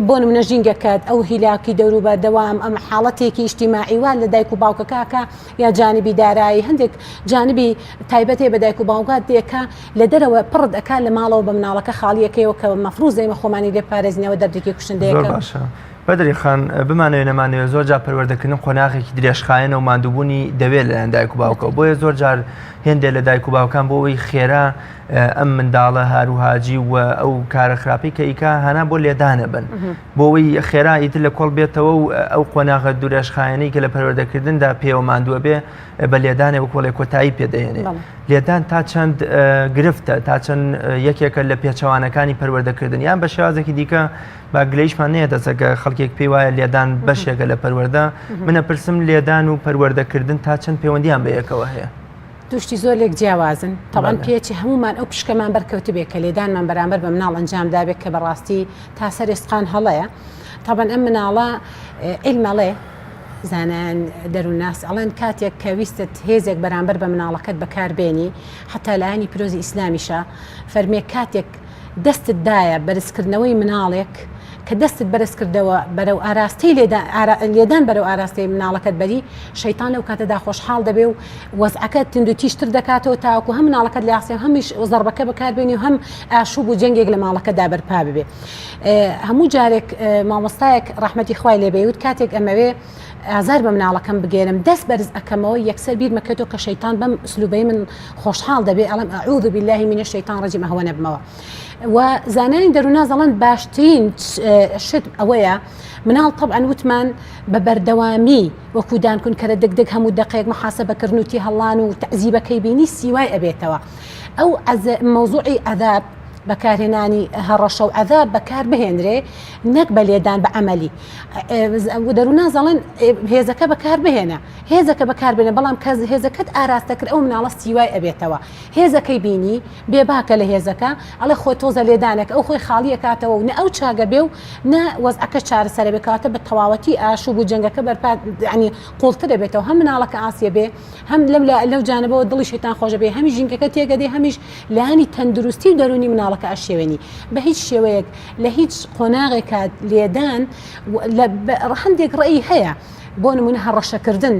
بۆ نمونە ژینگەکەت ئەو هیلاکی دەوروبەر دەوام ئەم حاڵەتێکی ئیجتیماعی وا لە دایک و باوکەکەکە یا جانبی دارایی هەندێک جانبی تایبەت هەیە بە دایک و باوکات دێکە لە دەرەوە پڕت ئەکا لە ماڵەوە بە مناڵەکە خاڵیەکەیەوە کە مەفروزە ئێمە خۆمانی لێ بپارێزینەوە دەردێکی کوشندەیەکە. زۆر باشە بەدری خان بمانەوێ نەمانەوێ زۆر جار پەروەردەکردن قۆناغێکی درێژخایەنە و ماندووبوونی دەوێت لەلایەن دایک و باوکەوە بۆیە زۆر جار هێندێ لە دایک و باوکان بۆ ئەوەی خێرا ئەم منداڵە هاروهاجی و ئەو کارە خراپەی کە ئیکا هانا بۆ لێدانە بن بۆ ئەوەی خێرا ئیتر لە کۆڵ بێتەوە و ئەو قۆناغە درێژخایەنەی کە لە پەروەردەکردندا پێوە ماندووە بێ بە لێدانێ وەکۆڵێ کۆتایی پێدەهێنێ لێدان تا چەند گرفتە تا چەند یەکێکە لە پێچەوانەکانی پەروەردەکردن یان بە شێوازێکی دیکە با گلەیشمان نەیەتە سەر کە خەڵکێک پێی وایە لێدان بەشێکە لە پەروەردە منە پرسم لێدان و پەروەردەکردن تا چەند پەیوەندیان بە یەکەوە هەیە دوو شتی زۆر لێک جیاوازن تەبعەن پێچی هەمومان ئەو پشکەمان بەرکەوتبێ کە لێدانمان بەرامبەر بە مناڵ ئەنجام دابێت کە بەڕاستی تا سەر ئێسقان هەڵەیە تەبعەن ئەم مناڵە عیلم ئەڵێ زانایان دەروونناس ئەڵێن کاتێک کە ویستت هێزێک بەرامبەر بە مناڵەکەت بەکار بێنی حتا لایەنی پیرۆزی ئیسلامیشە فەرمێ کاتێک دەستت دایە بەرزکردنەوەی مناڵێک کە دەستت بەرز کردەوە بەرەو ئاراستەی لێدان بەرەو ئاراستەی مناڵەکەت بەری شەیتان لەو کاتەدا خۆشحاڵ دەبێ و وەزعەکە توندوتیژتر دەکاتەوە تاوەکو هەم مناڵەکەت لە یاخسێ هەمیش زەڕبەکە بەکاربێنی و هەم ئاشوب و جەنگێک لە ماڵەکەدا بەرپا ببێ هەموو جارێک مامۆستایەک ڕەحمەتی خوای لێ بێ وت کاتێک ئەمەوێ ئازار بە مناڵەکەم بگەێنم دەست بەرز ئەکەمەوە یەکسەر بیرمە کێتەوە کە شەیتان بەم ئسلوبەی من خۆشحاڵ دەبێ ئەڵێم اعوذ باللە من الشیطان الرجیم ئەوە نەبمەوە و زانایان دەرووناز دەڵێن باشترین شت ئەوەیە مناڵ طبعا وتمان بە بەردەوامی وەکو دانکون کەرە دگ دگ هەموو دقێک محاسبەکردن و تێهەڵان و تەعزیبەکەی بینی سیوای ئەبێتەوە ئەو مەوزوعی عەذاب بەکارهێنانی هەڕەشە و عەذاب بەکار بهێنرێ نەک بە لێدان بە عەمەلی دەرووناز دەڵێن هێزەکە بەکار بهێنە هێزەکە بەکار بێنە بەڵام کە هێزەکەت ئاراستە کرد ئەو مناڵە سیوای ئەبێتەوە هێزەکەی بینی بێباکە لە هێزەکە ئەڵێ خۆ تۆزە لێدانێک ئەو خۆی خاڵی ئەکاتەوە و نە ئەو چاگە بێ و نە وەزعەکە چارەسەرە بێ کەواتە بە تەواوەتی ئاشوب و جەنگەکە بەرپا یعنی قوڵتر ئەبێتەوە هەم مناڵەکە ئاسیە بێ هەم لەو لەو جانبەوە دڵی شەیتان خۆشە بێ هەمیش ژینگەکە تێگەدەی هەمیش لایەنی تەندروستی و دەروونی مناڵەکە ئەشێوێنی بە هیچ شێوەیەک لە هیچ قۆناغێکا لێدان لە هەندێک ڕێی هەیە بۆ نمونە هەڕەشەکردن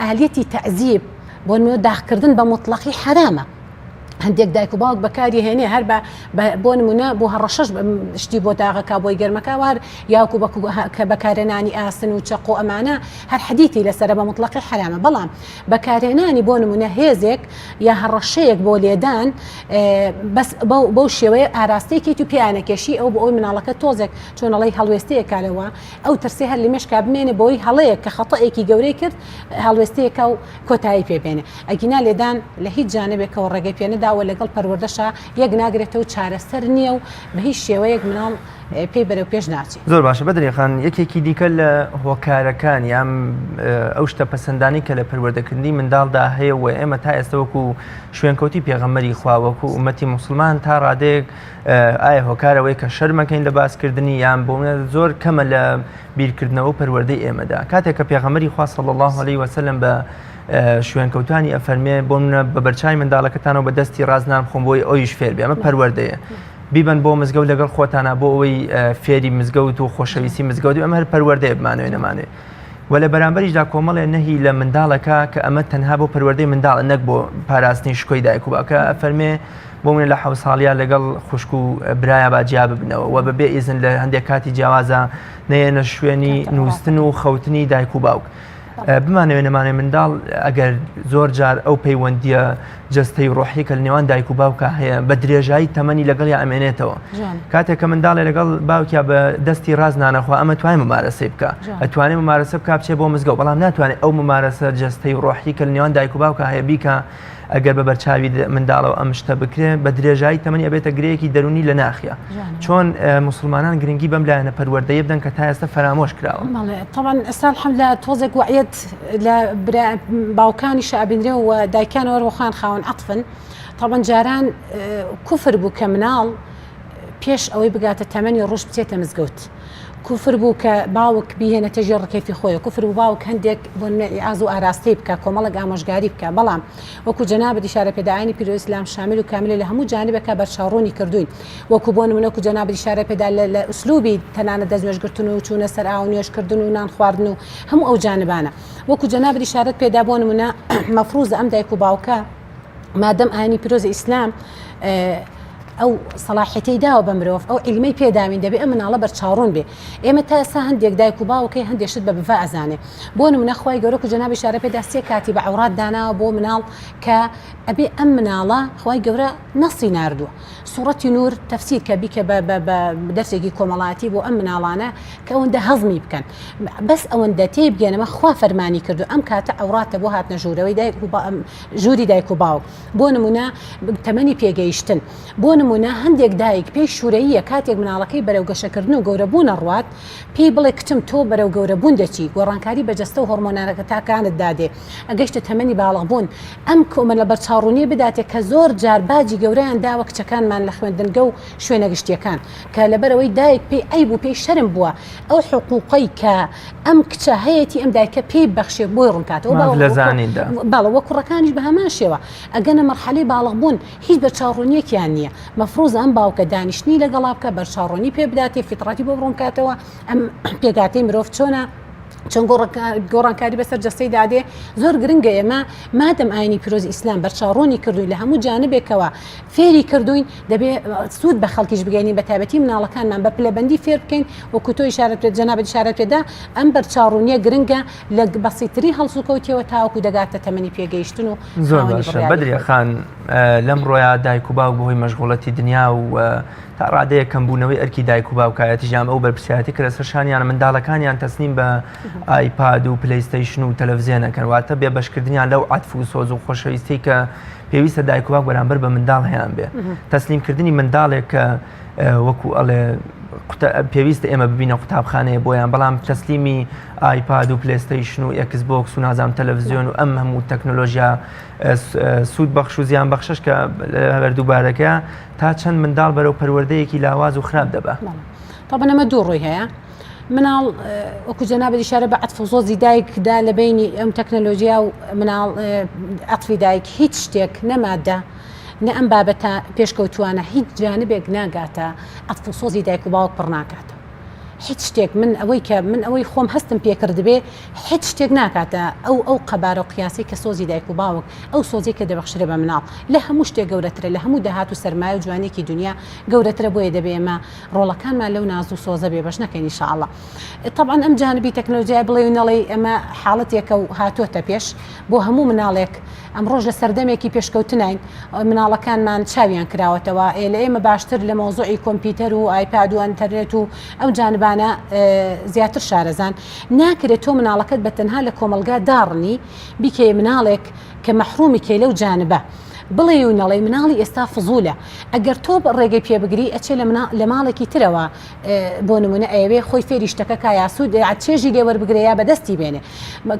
ئالیەتی تەعزیب بۆ نمونە داخکردن بە موتڵەقی حەرامە. هەندێک دایک و باوک بەکاری هێنێ هەر بە بۆ نمونە بۆ هەڕەشەش شتی بۆ داغەکە بۆی گەرمەکە وار یاکو کە بەکارهێنانی ئاسن و چەقۆ ئەمانە هەر حەدیثی لەسەرە بە مطلقی حرامە بەڵام بەکارهێنانی بۆ نمونە هێزێک یا هەڕەشەیەک بۆ لێدان بەس بەو شێوەیە ئاراستەیەکیت و پیانەکێشی ئەو بۆ ئەوی مناڵەکە تۆزێک چۆنەڵی هەڵوێستەیەکە لەوە ئەو ترسێ هەر لە مێشکا بمێنێ بۆی هەڵەیەک کە خەتەئێکی گەورەی کرد هەڵوێستەیەکە و کۆتایی پێ بێنێ ئەگینا لێدان لە هیچ جانبێکەوە ڕێگەی پێ نەداوە لەگەڵ پەروەردەشا یەک ناگرێتەوە چارەسەر نییە و بە هیچ شێوەیەک مناڵ پێی بەرەو پێش ناچێ. زۆر باشە بەدریە خان یەکێکی دیکە لە هۆکارەکان یان ئەو شتە پەسەندانەی کە لە پەروەردەکردنی منداڵدا هەیە و ئێمە تا ئێستا وەکو شوێنکەوتی پێغەمبەری خوا وەکو ئومەتی موسڵمان تا ڕادەیەک ئایا هۆکار ئەوەیە کە شەرمەکەین لە باسکردنی یان بۆ زۆر کەمە لە بیرکردنەوە و پەروەردەی ئێمەدا کاتێک کە پێغەمبەری خوا صلی الله علیه وسلم بە شوێنکەوتانی ئەفەرمێ بۆ منە بە بەرچای منداڵەکەتانەوە بە دەستی ڕاست نان بخۆن بۆی ئەویش فێر بێ ئەمە پەروەردەیە بیبەن بۆ مزگەوت لەگەڵ خۆتانە بۆ ئەوەی فێری مزگەوت و خۆشەویستی مزگەوت ئەمە هەر پەروەردەیە بمانەوێ نەمانێ و لە بەرامبەریشدا کۆمەڵێ نەهی لە منداڵەکە کە ئەمە تەنها بۆ پەروەردەی منداڵە نەک بۆ پاراستنی شکۆی دایک و باوکە ئەفەرمێ بۆ منە لە حەوت ساڵیا لەگەڵ خوشک و برایا با جیا ببنەوە و بەبێ ئیزن لە هەندێک کاتی جیاوازە نەیەنە شوێنی نووستن و خەوتنی دایک و باوک. بمانەوێ نەمانێ منداڵ ئەگەر زۆر جار ئەو پەیوەندیە جەستەی ڕۆحی کە لە نێوان دایک و باوکە هەیە بە درێژایی تەمەنی لەگەڵیا ئەمێنێتەوە کاتێک کە منداڵێ لەگەڵ باوکیا بە دەستی ڕاست نانەخوا ئەمە توانێ ممارەسەی بکە ئەتوانێ ممارەسە بکا بچێ بۆ مزگەوت بەڵام ناتوانێت ئەو ممارەسە جەستەی ڕۆحی کە لە نێوان دایک و باوکە هەیە بیکە ئەگەر بە بەرچاوی منداڵەوە ئەم شتە بکرێ بە درێژایی تەمەنی ئەبێتە گرەیەکی دەرونی لە ناخیا چۆن موسڵمانان گرنگی بەم لایەنە پەروەردەیە بدەن کە تا ئێستا فەرامۆش کراوە؟ تەبعەن ئێستا الحمدللە تۆزێک وەعیەت لە باوکانیشا ئەبینرێ و دایکانەوە بۆ خۆیان خاوەن عەتفن تەبعەن جاران کوفر بوو کە مناڵ پێش ئەوەی بگاتە تەمەنی ڕوش بچێتە مزگەوت کوفر بوو کە باوک بیهێنێتە ژێر ڕکێفی خۆی کوفر بوو باوک هەندێک بۆ نمونە ئیعاز و ئاراستەی بکا کۆمەڵێک ئامۆژگاری بکا بەڵام وەکو جەنابت ئیشارە پێدا ئاینی پیرۆزی ئیسلام شامل و کاملە لە هەموو جانبێکا بەرچاوڕوونی کردووین وەکو بۆ نمونە وەکو جەنابت ئیشارە پێدا لە لە ئوسلوبی تەنانەت دەستنوێژ گرتن و چوونە سەر ئاو و نوێژ کردن و نان خواردن و هەموو ئەو جانبانە وەکو جەنابت ئیشارەت پێدا بۆ نمونە مەفروزە ئەم دایک و باوکە مادەم ئاینی پیرۆزی ئیسلام ئەو سەڵاحیەتەی داوە بە مرۆڤ ئەو عیلمەی پێداوین دەبێ ئەم مناڵە بەرچاوڕوون بێ ئێمە تا ئێستا هەندێک دایک و باوکەی هەندێک شت بە بڤە ئەزانێ بۆ نمونە خوای گەورە کو جەنابی ئیشارە پێدا سێ کاتی بە عەورات داناوە بۆ مناڵ کە ئەبێ ئەم مناڵە خوای گەورە نەسی ناردووە سوڕەتی نور تەفسیر کە بیکە بە بە بە دەرسێکی کۆمەڵایەتی بۆ ئەم مناڵانە کە ئەوەندە هەزمی بکەن بەس ئەوەندە تێی بگەنەمە خوا فەرمانی کردو ئەم کاتە عەوراتە بۆ هاتنە ژوورەوەی دایک و ژووری دایک و باوک بۆ نمونە تەمەنی پێگەیشتن بۆ نمونە هەندێک دایک پێی شورەییە کاتێک مناڵەکەی بەرەو گەشەکردن و گەورەبوون ئەڕوات پێی بڵێ کچم تۆ بەرەو گەورەبوون دەچی گۆڕانکاری بە جەستە و هۆرمۆنەکانت دادێ ئەگەیشتە تەمەنی باڵغبوون ئەم کۆمەلە بەرچاوڕوونیە بداتێ کە زۆر جار باجی گەورەیان داوە کچەکانمان لە خوێندنگە و شوێنە گشتیەکان کە لەبەرئەوەی دایک پێی عەیب و پێی شەرم بووە ئەو حقوقەی کە ئەم کچە هەیەتی ئەم دایکە پێی ببەخشێ بۆی ڕوونکاتەوە ماف لە زانیندا. بەڵێ وە کوڕەکانیش بە هەمان شێوە ئەگەنە مەرحەلەی باڵغ بوون هیچ بەرچاوڕوونیەکیان نییە مەفروزە ئەم باوکە دانیشتنی لەگەڵا بکا بەرچاوڕوونی پێ بداتێ فیتڕەتی بۆ ڕوونکاتەوە ئەم پێکهاتەی مرۆڤ چۆنە چۆن گۆڕانکاری بەسەر جەستەی دادێ زۆر گرنگە ئێمە مادەم ئاینی پیرۆزی ئیسلام بەرچاوڕوونی کردوین لە هەموو جانبێکەوە فێری کردوین دەبێ سوود بە خەڵکیش بگەینین بە تایبەتی مناڵەکانمان بە پلەبەندی فێر بکەین وەکو تۆ ئیشارەت پێ جەنابت ئیشارەت پێدا ئەم بەرچاوڕوونیە گرنگە لە بەسیترین هەڵسوکەوتیەوە تاوەکو دەگاتە تەمەنی پێگەیشتن و زۆر باشە بەدریە خان لەم ڕۆیا دایک و باوک بەهۆی مەشغوڵەتی دنیا و تا ڕادەیەک کەمبوونەوەی ئەرکی دایک و باوکایەتیش یان ئەو بەرپرسیارەتی کە لەسەر شانیانە منداڵەکانیان تەسلیم بە ئایپاد و پلەیستەیشن و تەلەڤزیۆن ئەکەن واتە بێبەشکردنیان لەو عەتف و سۆز و خۆشەویستی کە پێویستە دایک و باوک بەرامبەر بە منداڵ هەیان بێ تەسلیمکردنی منداڵێک کە وەکو ئەڵێ پێویستە ئێمە ببینە قوتابخانەیە بۆیان بەڵام تەسلیمی ئایپاد و پلێستەیشن و ئێکس بۆکس و نازام تەلەڤزیۆن و ئەم هەموو تەکنۆلۆژیا سوود بەخش و زیان بەخشش کە هەردووبارەکە تا چەند منداڵ بەرەو پەروەردەیەکی لاواز و خراپ دەبا؟ تەبعەن ئەمە دوو ڕووی هەیە مناڵ وەکو جەنابت ئیشارە بە عەتف و سۆزی دایک دا لە بەینی ئەم تەکنەلۆژیا و مناڵ عەتفی دایک هیچ شتێک نە مادە نە ئەم بابەتە پێشکەوتووانە هیچ جانبێک ناگاتە عەتف و سۆزی دایک و باوک پڕ ناکاتەوە. هیچ شتێک من ئەوەی کە من ئەوەی خۆم هەستم پێکردبێ هیچ شتێک ناکاتە ئەو ئەو قەبارە و قیاسەی کە سۆزی دایک و باوک ئەو سۆزەی کە دەبەخشرێ بە مناڵ لە هەموو شتێک گەورەترە لە هەموو داهات و سەرمایە و جوانیەکی دونیا گەورەترە بۆیە دەبێ ئێمە ڕۆڵەکانمان لەو ناز و سۆزە بێبەش نەکەین ان شاء اللە تەبعەن ئەم جانبی تەکنەلۆجیای بڵێی و نەڵێی ئەمە حاڵەتێکە و هاتۆتە پێش بۆ هەموو مناڵێک ئەمڕۆش لە سەردەمێکی پێشکەوتناین مناڵەکانمان چاویان کراوەتەوە ئێ لە ئێمە باشتر لە مەوزوعی کۆمپیوتەر و ئایپاد و ئەنتەرنێت و ئەو جانبانە زیاتر شارەزان ناکرێت تۆ مناڵەکەت بە تەنها لە کۆمەڵگا داڕنی بیکەیە مناڵێک کە مەحرومی کەی لەو جانبە بڵێی و نەڵێی مناڵی ئێستا فزولە ئەگەر تۆ ڕێگەی پێ بگری ئەچێ لە ماڵێکی ترەوە بۆ نمونە ئەیەوێ خۆی فێری شتەکە کا یا سوود چێژی لێ وەربگرێ یا بەدەستی بێنێ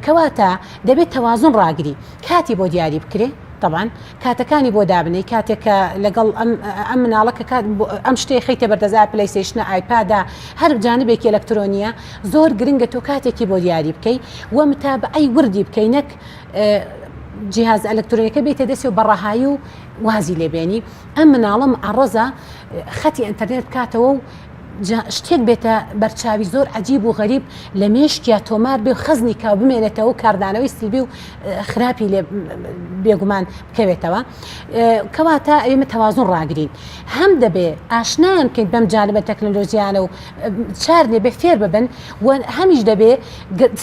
کەواتە دەبێت تەوازن ڕاگری کاتی بۆ دیاری بکرێ طبعا کاتەکانی بۆ دابنێی کاتێک کە لەگەڵ ئەم ئەم مناڵە کە کات ئەم شتەی خەیتە بەردەست ئا پلەیستەیشنە ئایپادە هەر جانبێکی ئەلکترۆنیە زۆر گرنگە تۆ کاتێکی بۆ دیاری بکەی و متابعەی وردی بکەی نەک جیهاز ئەلکترۆنیەکە بێتە دەستی و بەڕەهایی و وازی لێبێنی ئەم مناڵە معڕەزە خەتی ئەنتەرنێت بکاتەوە و شتێک بێتە بەرچاوی زۆر عەجیب و غەریب لە مێشکیا تۆمار بێ و خەزنی کا و بمێنێتەوە و کاردانەوەی سلبی و خراپی لێ بێگومان بکەوێتەوە کەواتە ئێمە تەوازن ڕاگرین هەم دەبێ ئاشنایان بکەین بەم جانبە تەکنەلۆژیانە و چار نەبێ فێر ببن و هەمیش دەبێ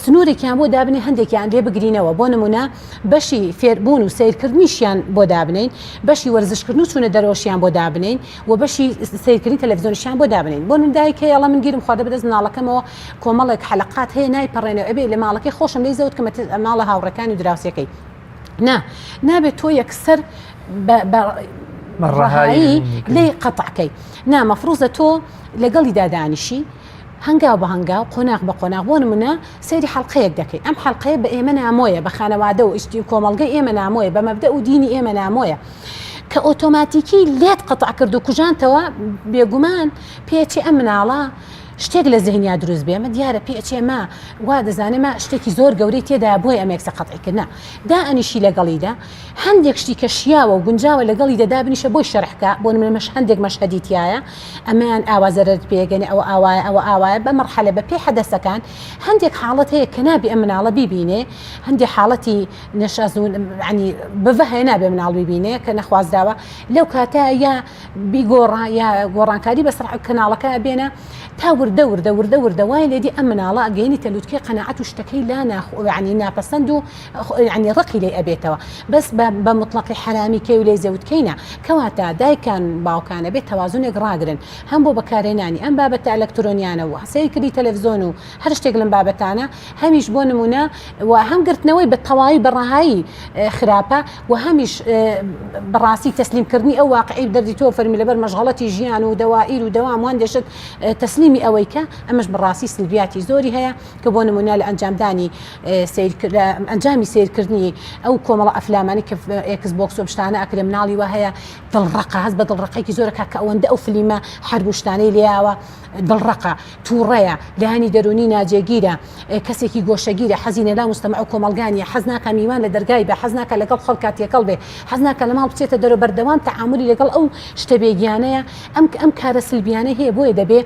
سنوورێکیان بۆ دابنێ هەندێکیان لێ بگرینەوە بۆ نمونە بەشی فێربوون و سیرکردنیشیان بۆ دابنین بەشی وەرزشکردن و چوونە دەرەوەشیان بۆ دابنین و بەشی سەیرکردنی تەلەفزیۆنیشیان بۆ دابنێین بۆ من دایک هەیە ئەڵێ من گیرم خواردە بەدەست مناڵەکەمەوە کۆمەڵێک حەلەقات هەیە نایپەڕێنەوە ئەبێ لە ماڵەکەی خۆشم لێی زەوت کەمە ماڵە هاوڕێکانی و دراوسێکەی نا نابێت تۆ یەکسەر بە ڕەهایی لێی قەتعکەی نا مەفروزە تۆ لەگەڵیدا دانیشی هەنگاو بە هەنگاو، قۆناغ بە قۆناغ، بۆ نموونە سەیری حەڵقەیەک دەکەی، ئەم حەڵقەیە بە ئێمە نامۆیە، بە خانەوادە و ئیشتی و کۆمەڵگەی ئێمە نامۆیە، بە مەبدەئ و دینی ئێمە نامۆیە. کە ئۆتۆماتیکی لێت قەتع کرد و کوژانتەوە، بێگومان پێچێ ئەم مناڵە شتێک لە زهنیا دروست بێ، ئەمە دیارە پێچێ ما وا دەزانێ ما شتێکی زۆر گەورەی تێدایە بۆیە ئەمە یەکسەر قەتعی کرد. نا، دائەنیشی لەگەڵیدا، هەندێک شتی کە شیاوە و گونجاوە لەگەڵیدا دابنیشە بۆی شەرح کە، بۆ نمونە مەش هەندێک مەشهەدی تیایە، ئەمەیان ئاوا زەرەرت پێگەنێ ئەوە ئاوایە ئەوە ئاوایە بە مەرحەلە بە پێی حەدەسەکان هەندێک حاڵەت هەیە کە نابێ ئەم مناڵە بیبینێ هەندێک حاڵەتی نەشاز و ینی بڤە هەیە نابێ مناڵ بیبینێ کە نەخوازراوە لەو کاتە یا بیگۆڕا یا گۆڕانکاری بەسەر کەناڵەکە بێنە تا وردە وردە وردە وردە وای لێدی ئەم مناڵە ئەگەینیتە لوتکەی قەناعەت و شتەکەی لا ناخ ینی ناپەسەند و یەعنی ڕقی لێی ئەبێتەوە بەس بە بە موتڵەقی حەرامی کەی و لێی زەوت کەی نا کەواتە دایکان باوکان ئەبێ تەوازونێک ڕاگرن هەم بۆ بەکارهێنانی ئەم بابەتە ئەلەکترۆنیانە و سەیرکردنی تەلەفزۆن و هەر شتێک لەم بابەتانە هەمیش بۆ نمونە و هەم گرتنەوەی بە تەواوی بە ڕەهایی خراپە و هەمیش بەڕاستی تەسلیم کردنی ئەو واقعی دەردی تۆ فەرمی لەبەر مەشغەڵەتی ژیان و دەوائیر و دەوام و هەندێ شت تەسلیمی ئەوەی کە ئەمەش بەڕاستی سلبیاتی زۆری هەیە کە بۆ نمونە لە ئەنجامدانی لە ئەنجامی سەیرکردنی ئەو کۆمەڵە ئەفلامانەی کە ئێکس بۆکس و شتانە ئەکرێ مناڵی وا هەیە دڵڕەقە هەست بە دڵڕەقێکی زۆرەکە کە ئەوەندە ئەو فلیمە حەرب و شتانەی لێیاوە دڵڕەقە تووڕەیە لایەنی دەرونی ناجێگیرە کەسێکی گۆشەگیرە حەزی نەلا مستەمع و کۆمەڵگانیە حەز ناکا میوان لە دەرگای بە حەز ناکا لەگەڵ خەڵکا تێکەڵ بێ حەز ناکا لە ماڵ بچێتە دەرەوە بەردەوام تەعامولی لەگەڵ ئەو شتە بێگیانەیە ئەم ئەم کارە سلبیانەی هەیە بۆیە دەبێ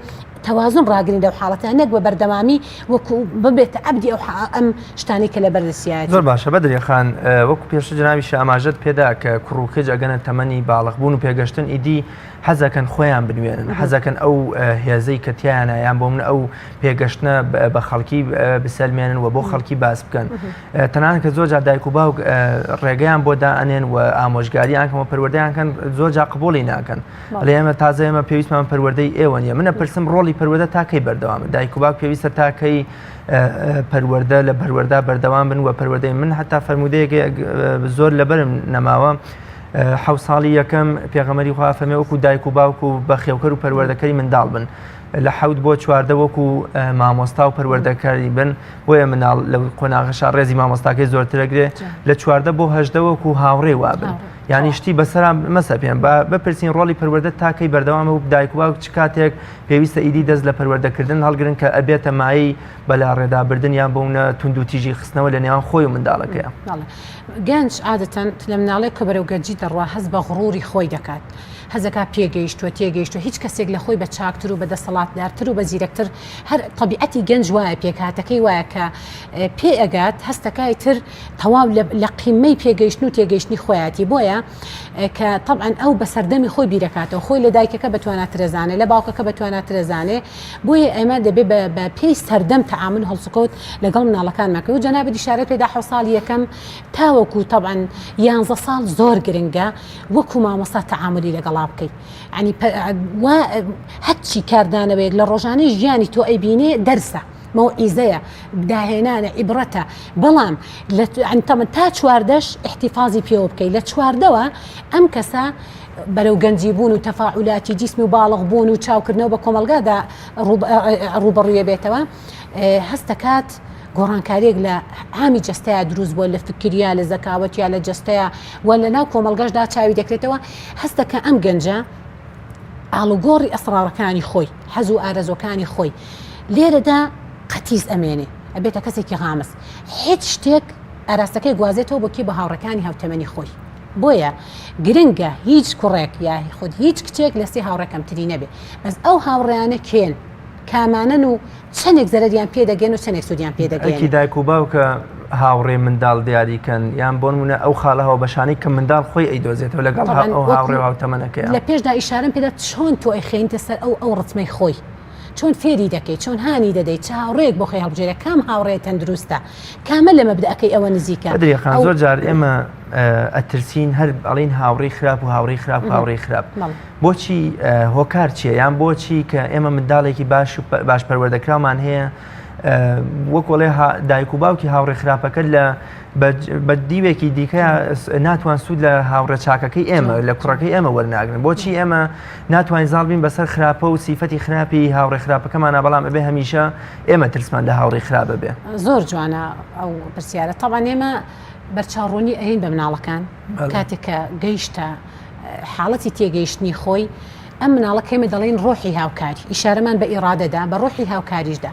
تەوازن ڕاگرین لەو حاڵەتە نەک بە بەردەوامی وەکو ببێتە عەبدی ئەو ئەم شتانەی کە لەبەر دەستیایەتی. زۆر باشە بەدریە خان وەکو پێشتر جەنابیشت ئاماژەت پێدا کە کوڕ و کچ ئەگەنە تەمەنی باڵغ بوون و پێگەشتن ئیدی حەزەکەن خۆیان بنوێنن حەزەکەن ئەو هێزەی کە تیایانە یان بۆ من ئەو پێگەشتنە بە خەڵکی بسەلمێنن و بۆ خەڵکی باس بکەن تەنانەت کە زۆر جار دایک و باوک ڕێگەیان بۆ دائەنێن و ئامۆژگاریان کەن و پەروەردەیان کەن زۆر جار قبوڵی ناکەن ئەڵێ ئێمە تازە ئێمە پێویستمان پەروەردەی ئێوە نییە منە پرسم ڕۆڵی پەروەردە تا کەی بەردەوامە دایک و باوک پێویستە تا کەی پەروەردە لە پەروەردە بەردەوام بن و پەروەردەی من حتا فەرموودەیەک زۆر لەبەرم نەماوە حەو ساڵی یەکەم پێغەمەری خوا فەرمێ وەکو دایک و باوک و بەخێوکەر و پەروەردەکەری منداڵ بن لە حەوت بۆ 14 وەکو مامۆستا و پەروەردەکەری بن بۆیە مناڵ لە قۆناغەشا ڕێزی مامۆستاکەی زۆرترەگرێ لە 14 بۆ هەژدە وەکو هاوڕێ وابن یانی شتی بەسەرا مەسەپێن با بپرسین ڕۆڵی پەروەردە تا کەی بەردەوامە و دایک و باوک چ کاتێک پێویستە ئیدی دەست لە پەروەردەکردن هەڵگرن کە ئەبێتە مایەی بەلاڕێدابردن یان بۆ نموونە توندوتیژی خستنەوە لە نێوان خۆی و منداڵەکەیە. گەنج عادەتەن لە مناڵێک کە بەرەو گەنجی دەڕوا هەست بە غڕوری خۆی دەکات. هەزەکا پێگەیشتووە تێگەیشتووە هیچ کەسێک لە خۆی بە چاکتر و بە دەسەڵاتدارتر و بە زیرەکتر هەر تەبیعەتی گەنج وایە پێکهاتەکەی وایە کە پێ ئەگات هەستەکای تر تەواو لە قیمەی پێگەیشتن و تێگەیشتنی خۆیەتی بۆیە کە تەبعەن ئەو بە سەردەمی خۆی بیرەکاتەوە خۆی لە دایکەکە بە تواناترەزانێ لە باوکەکە بە تواناترەزانێ بۆیە ئێمە دەبێ بە پێی سەردەم تەعامل هەڵسوکەوت لەگەڵ مناڵەکانمان کە و جەنابت ئیشارەت پێدا حەو ساڵی یەکەم تاوەکو تەبعەن یانزە ساڵ زۆر گرنگە وەکو مامۆستا تەعاملی لەگەڵا بکەیت ینی هەرچی کاردانەوەیەک لە ڕۆژانەی ژیانی تۆ ئەیبینێ دەرسە مەوعیزەیە داهێنانە عیبرەتە بەڵام لە تەمەن تا چواردەش احتیفازی پێوە بکەیت لە چواردەوە ئەم کەسە بەرەو گەنجی بوون و تەفاعولاتی جیسمی و باڵغ بوون و چاوکردنەوە بە کۆمەلگادا ڕوبەڕوویە بێتەوە هەستەکات گۆڕانکاریەک لە عامی جەستەیا دروست بووە لە فکریا لە زەکاوەتیا لە جەستەیا و لە ناو کۆمەڵگەشدا چاوی دەکرێتەوە هەستەکە ئەم گەنجە ئاڵوگۆڕی ئەسڕاڕەکانی خۆی حەز و ئارەزوەکانی خۆی لێرەدا قەتیس ئەمێنێ ئەبێتە کەسێکی غامز هیچ شتێک ئاراستەکەی گوازێتەوە بۆ کێ بە هاوڕێکانی هاوتەمەنی خۆی بۆیە گرنگە هیچ کوڕێک یا خود هیچ کچێک لە سێ هاوڕێ کەمتری نەبێ بەس ئەو هاوڕێیانە کێن کامانەن و چەندێک زەرەریان پێ دەگەن و چەندێک سوودیان پێ دەگەن ئەرکی دایک و باوکە هاوڕێ منداڵ دیاری کەن یان بۆ نمونە ئەو خاڵە هاوبەشانەی کە منداڵ خۆی ئەیدۆزێتەوە لەگەڵ ئەو هاوڕێ و هاوتەمەنەکەی لە پێشدا ئیشارەم پێدا چۆن تۆ ئەیخەینتە سەر ئەو ئەو ڕتمەی خۆی چۆن فێری دەکەی چۆن هانی دەدەی چ هاوڕێیەک بۆ خۆی هەڵبژێرێ کام هاوڕێ تەندروستە کامە لە مەبدەئەکەی ئەوە نزیکە بەدریە خان زۆر جار ئێمە ئەترسین هەر ئەڵین هاوڕێی خراپ و هاوڕێی خراپ هاوڕێی خراپ بۆچی هۆکار چییە یان بۆچی کە ئێمە منداڵێکی باش و باش پەروەردەکراومان هەیە وەکۆڵێ دایک و باوکی هاوڕێ خراپەکە لە بە دیوێکی دیکە ناتوان سوود لە هاوڕێ چاکەکەی ئێمە لە کوڕەکەی ئێمە وەرناگرن بۆچی ئێمە ناتوانین زاڵ بین بەسەر خراپە و سیفەتی خراپی هاوڕێ خراپەکەمانە بەڵام ئەبێ هەمیشە ئێمە ترسمان لە هاوڕێی خراپ بێ. زۆر جوانە ئەو پرسیارە تەبعەن ئێمە بەرچاوڕوونی ئەین بە مناڵەکان کاتێک کە گەیشتە حاڵەتی تێگەیشتنی خۆی ئەم مناڵە کەمە دەڵێن ڕۆحی هاوکاری ئیشارەمان بە ئیرادەدا بە ڕۆحی هاوکاریشدا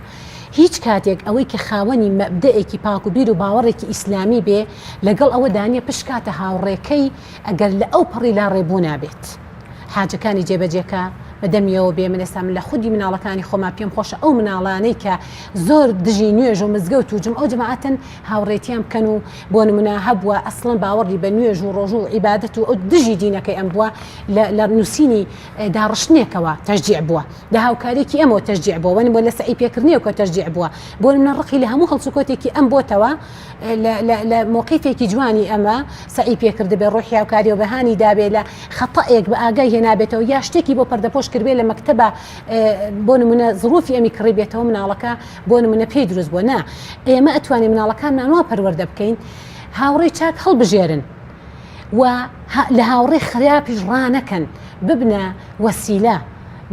هیچ کاتێک ئەوەی کە خاوەنی مەبدەئێکی پاک و بیر و باوەڕێکی ئیسلامی بێ لەگەڵ ئەوە دانیە پشکاتە هاوڕێکەی ئەگەر لە ئەو پەڕی لاڕێبوونا بێت. حاجەکانی جێبەجێکا بە دەمیەوە بێ من ئێستا من لە خودی مناڵەکانی خۆما پێم خۆشە ئەو مناڵانەی کە زۆر دژی نوێژ و مزگەوت و جمعە و جەماعەتن هاوڕێتیان بکەن و بۆ نمونە هەبووە ئەسڵەن باوەڕی بە نوێژ و ڕۆژوو و عیبادەت و ئەو دژی دینەکەی ئەم بووە لە نووسینی داڕشتنێکەوە تەشجیع بووە لە هاوکارێکی ئەمەوە تەشجیع بووە وەنموە لە سەعی پێکردنیەوە کە تەشجیع بووە بۆ نمونە ڕقی لە هەموو هەڵسوکەوتێکی ئەم بۆتەوە لە مۆقیفێکی جوانی ئەمە سەعی پێکردبێ ڕۆحی هاوکاری و بەهانی دابێ لە خەتەئێک بە ئاگای هێنابێتەوە یا شتێکی بۆ پەردەپۆش کردبێ لە مەکتەبە بۆ نمونە زڕوفی ئەمی کڕی بێتەوە مناڵەکە بۆ نمونە پێی دروست بووە نا ئێمە ئەتوانین مناڵەکانمان وا پەروەردە بکەین هاوڕێی چاک هەڵبژێرن و لە هاوڕێ خراپیش ڕانەکەن ببنە وەسیلە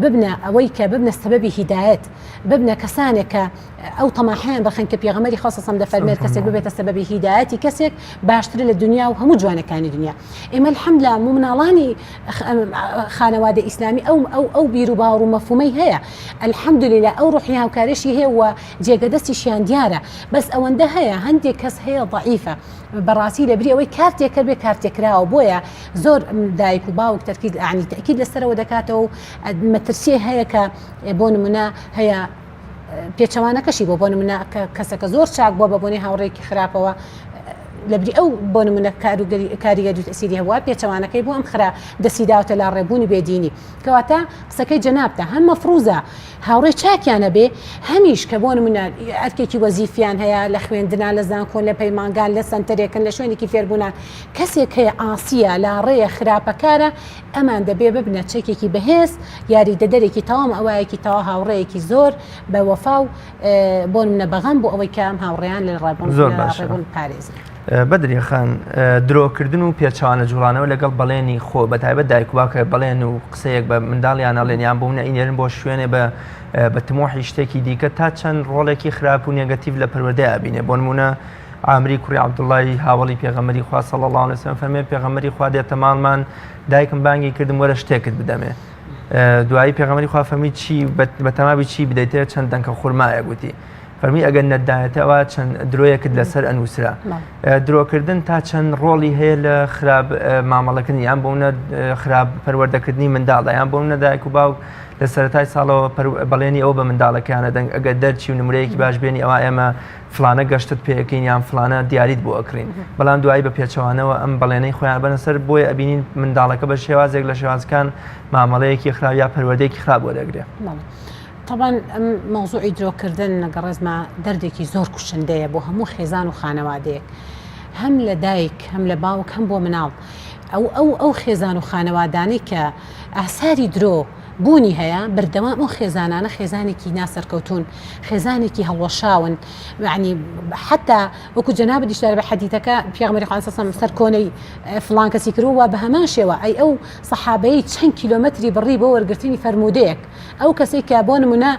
ببنە ئەوەی کە ببنە سەبەبی هیدایەت ببنە کەسانێک کە ئەو تەماحیان بخەن کە پێغەمبەری خوا صلی دەفەرمێت کەسێک ببێتە سەبەبی هیدایەتی کەسێک باشترە لە دنیا و هەموو جوانەکانی دنیا ئێمە الحمدلله مو مناڵانی خانەوادە ئیسلامی ئەو ئەو ئەو بیر و باوەڕ و مەفهومەی هەیە الحمدلله ئەو ڕۆحی هاوکارێشی هەیە و جێگە دەستیشیان دیارە بەس ئەوەندە هەیە هەندێک کەس هەیە ضعیفە بەڕاستی لەبری ئەوەی کارتێکەر بێ کارتێکراوە بۆیە زۆر دایک و باوک تەرکیز عنی تەکید لەسەرەوە دەکاتەوە و مەترسی هەیە کە بۆ نمونە هەیە پێچەوانەکەشی بۆ بۆ نمونە کە کەسەکە زۆر چاک بووە بە بۆنەی هاوڕێکی خراپەوە لەبری ئەو بۆ نمونە کاریگەری و تەسیری هەبووە پێچەوانەکەی بۆ ئەم خرا دەسی داوتە لا ڕێبوونی بێدینی کەواتە قسەکەی جەنابتە هەم مەفروزە هاوڕێ چاکیان هەبێ هەمیش کە بۆ نمونە ئەرکێکی وەزیفیان هەیە لە خوێندنا لە زانکۆن لە پەیمانگان لە سەنتەرێکن لە شوێنێکی فێربوونان کەسێک هەیە عاسیە لاڕێیە خراپەکارە ئەمان دەبێ ببنە چەکێکی بەهێز، یاریدەدەرێکی تەواو مەئوایەکی تەواو هاوڕێیەکی زۆر بە وەفا و بۆ نمونە بەغەم بۆ ئەوەی کە ئەم هاوڕێیان لە ڕێبوون زۆر باشە ڕێبوون بپارێزن. بەدریە خان درۆکردن و پێچەوانە جوڵانەوە لەگەڵ بەڵێنی خۆ بە تایبەت دایک و باوکە بەڵێن و قسەیەک بە منداڵیان ئەڵێن یان بۆ منە ئینێرن بۆ شوێنێ بە بە تمۆحی شتێکی دیکە تا چەند ڕۆڵێکی خراپ و نێگەتیڤ لە پەروەردەیا بینێ بۆ نمونە عامری کوڕی عەبدوڵڵای هاوەڵی پێغەمبەری خوا صلی اللە علیه وسلم فەرمێ پێغەمبەری خوا دێتە ماڵمان دایکم بانگی کردم وەرە شتێکت بدەمێ دوایی پێغەمبەری خوا فەرمی چی بەتەمابی چی بدەیتێ چەند دەنکە خورمایە گوتی. فەرمی ئەگەر نەتدایەتە ئەوا چەند درۆیەکت لەسەر ئەنووسرا. درۆکردن تا چەند ڕۆڵی هەیە لە خراپ مامەڵەکردنی یان بۆ نە خراپ پەروەردەکردنی منداڵە یان بۆ نە دایک و باوک لە سەرەتای ساڵەوە بەڵێنی ئەوە بە منداڵەکەیانە دەنگ ئەگەر دەرچی و نمرەیەکی باش بێنی ئەوا ئێمە فلانە گەشتت پێەکەین یان فلانە دیاریت بۆ ئەکڕین بەڵام دوایی بە پێچەوانەوە ئەم بەڵێنەی خۆیان بەنە سەر بۆیە ئەبینین منداڵەکە بە شێوازێک لە شێوازەکان مامەڵەیەکی خراپ یا پەروەردەیەکی خراپ وەرەگرێ. تەبعەن ئەم مەوزوعی درۆکردن لەگەڵ ڕێزما دەردێکی زۆر کوشندەیە بۆ هەموو خێزان و خانەوادەیەک هەم لە دایک هەم لە باوک هەم بۆ مناڵ ئەو ئەو ئەو خێزان و خانەوادانەی کە ئاساری درۆ بوونی هەیە بەردەوام ئەو خێزانانە خێزانێکی ناسەرکەوتون خێزانێکی هەڵوەشاون یعنی حتا وەکو جەنابت ئیشارە بە حەدیثەکە پێغەمبەری خوا صلی الله سەر کۆنەی فڵان کەسی کردووە بە هەمان شێوە ئەی ئەو سەحابەی چەند کیلۆمەتری بڕی بۆ وەرگرتنی فەرموودەیەک ئەو کەسەی کە بۆ نمونە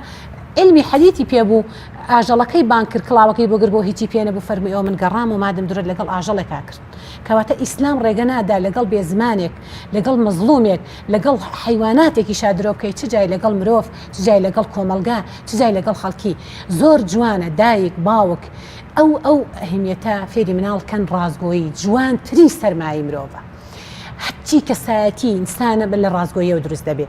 عیلمی حەدیثی پێ بوو ئاژەڵەکەی بانگ کرد کڵاوەکەی بۆ گرت بۆ هیچی پێ نەبوو فەرمووی ئەوە من گەڕام و مادم درۆت لەگەڵ ئاژەڵێکا کرد کەواتە ئیسلام ڕێگە نادا لەگەڵ بێزمانێک لەگەڵ مەزڵومێک لەگەڵ حەیواناتێکیشا درۆ بکەی چ جای لەگەڵ مرۆڤ چ جای لەگەڵ کۆمەڵگا چ جای لەگەڵ خەڵکی زۆر جوانە دایک باوک ئەو ئەو ئەهمیەتە فێری مناڵ کەن ڕاستگۆیی جوانترین سەرمایەی مرۆڤە. هەرچی کەسایەتی ئینسانە بە لە ڕاستگۆیەوە دروست دەبێ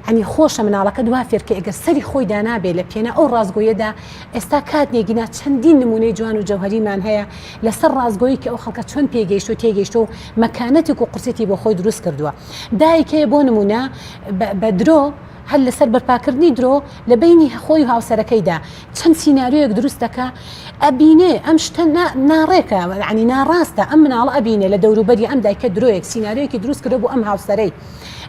ئەنی خۆشە مناڵەکە دوا فێرکە ئەگەر سەری خۆی دانابێ لە پێنا ئەو ڕاستگۆیەدا ئێستا کات نێگینا چەندین نمونەی جوان و جەوهەریمان هەیە لەسەر ڕاستگۆیی کە ئەو خەڵکە چۆن پێگەیشت و تێگەیشت و مەکانەتێک و قورسێتی بۆ خۆی دروست کردووە دایک هەیە بۆ نمونە بە درۆ هەر لەسەر بەرپاکردنی درۆ لە بەینی خۆی و هاوسەرەکەیدا چەند سیناریۆیەک دروست دەکا ئەبینێ ئەم شتە ناڕێکە یعنی ناڕاستە ئەم مناڵە ئەبینێ لە دەوروبەری ئەم دایکە درۆیەک سیناریۆیەکی دروست کردو بۆ ئەم هاوسەرەی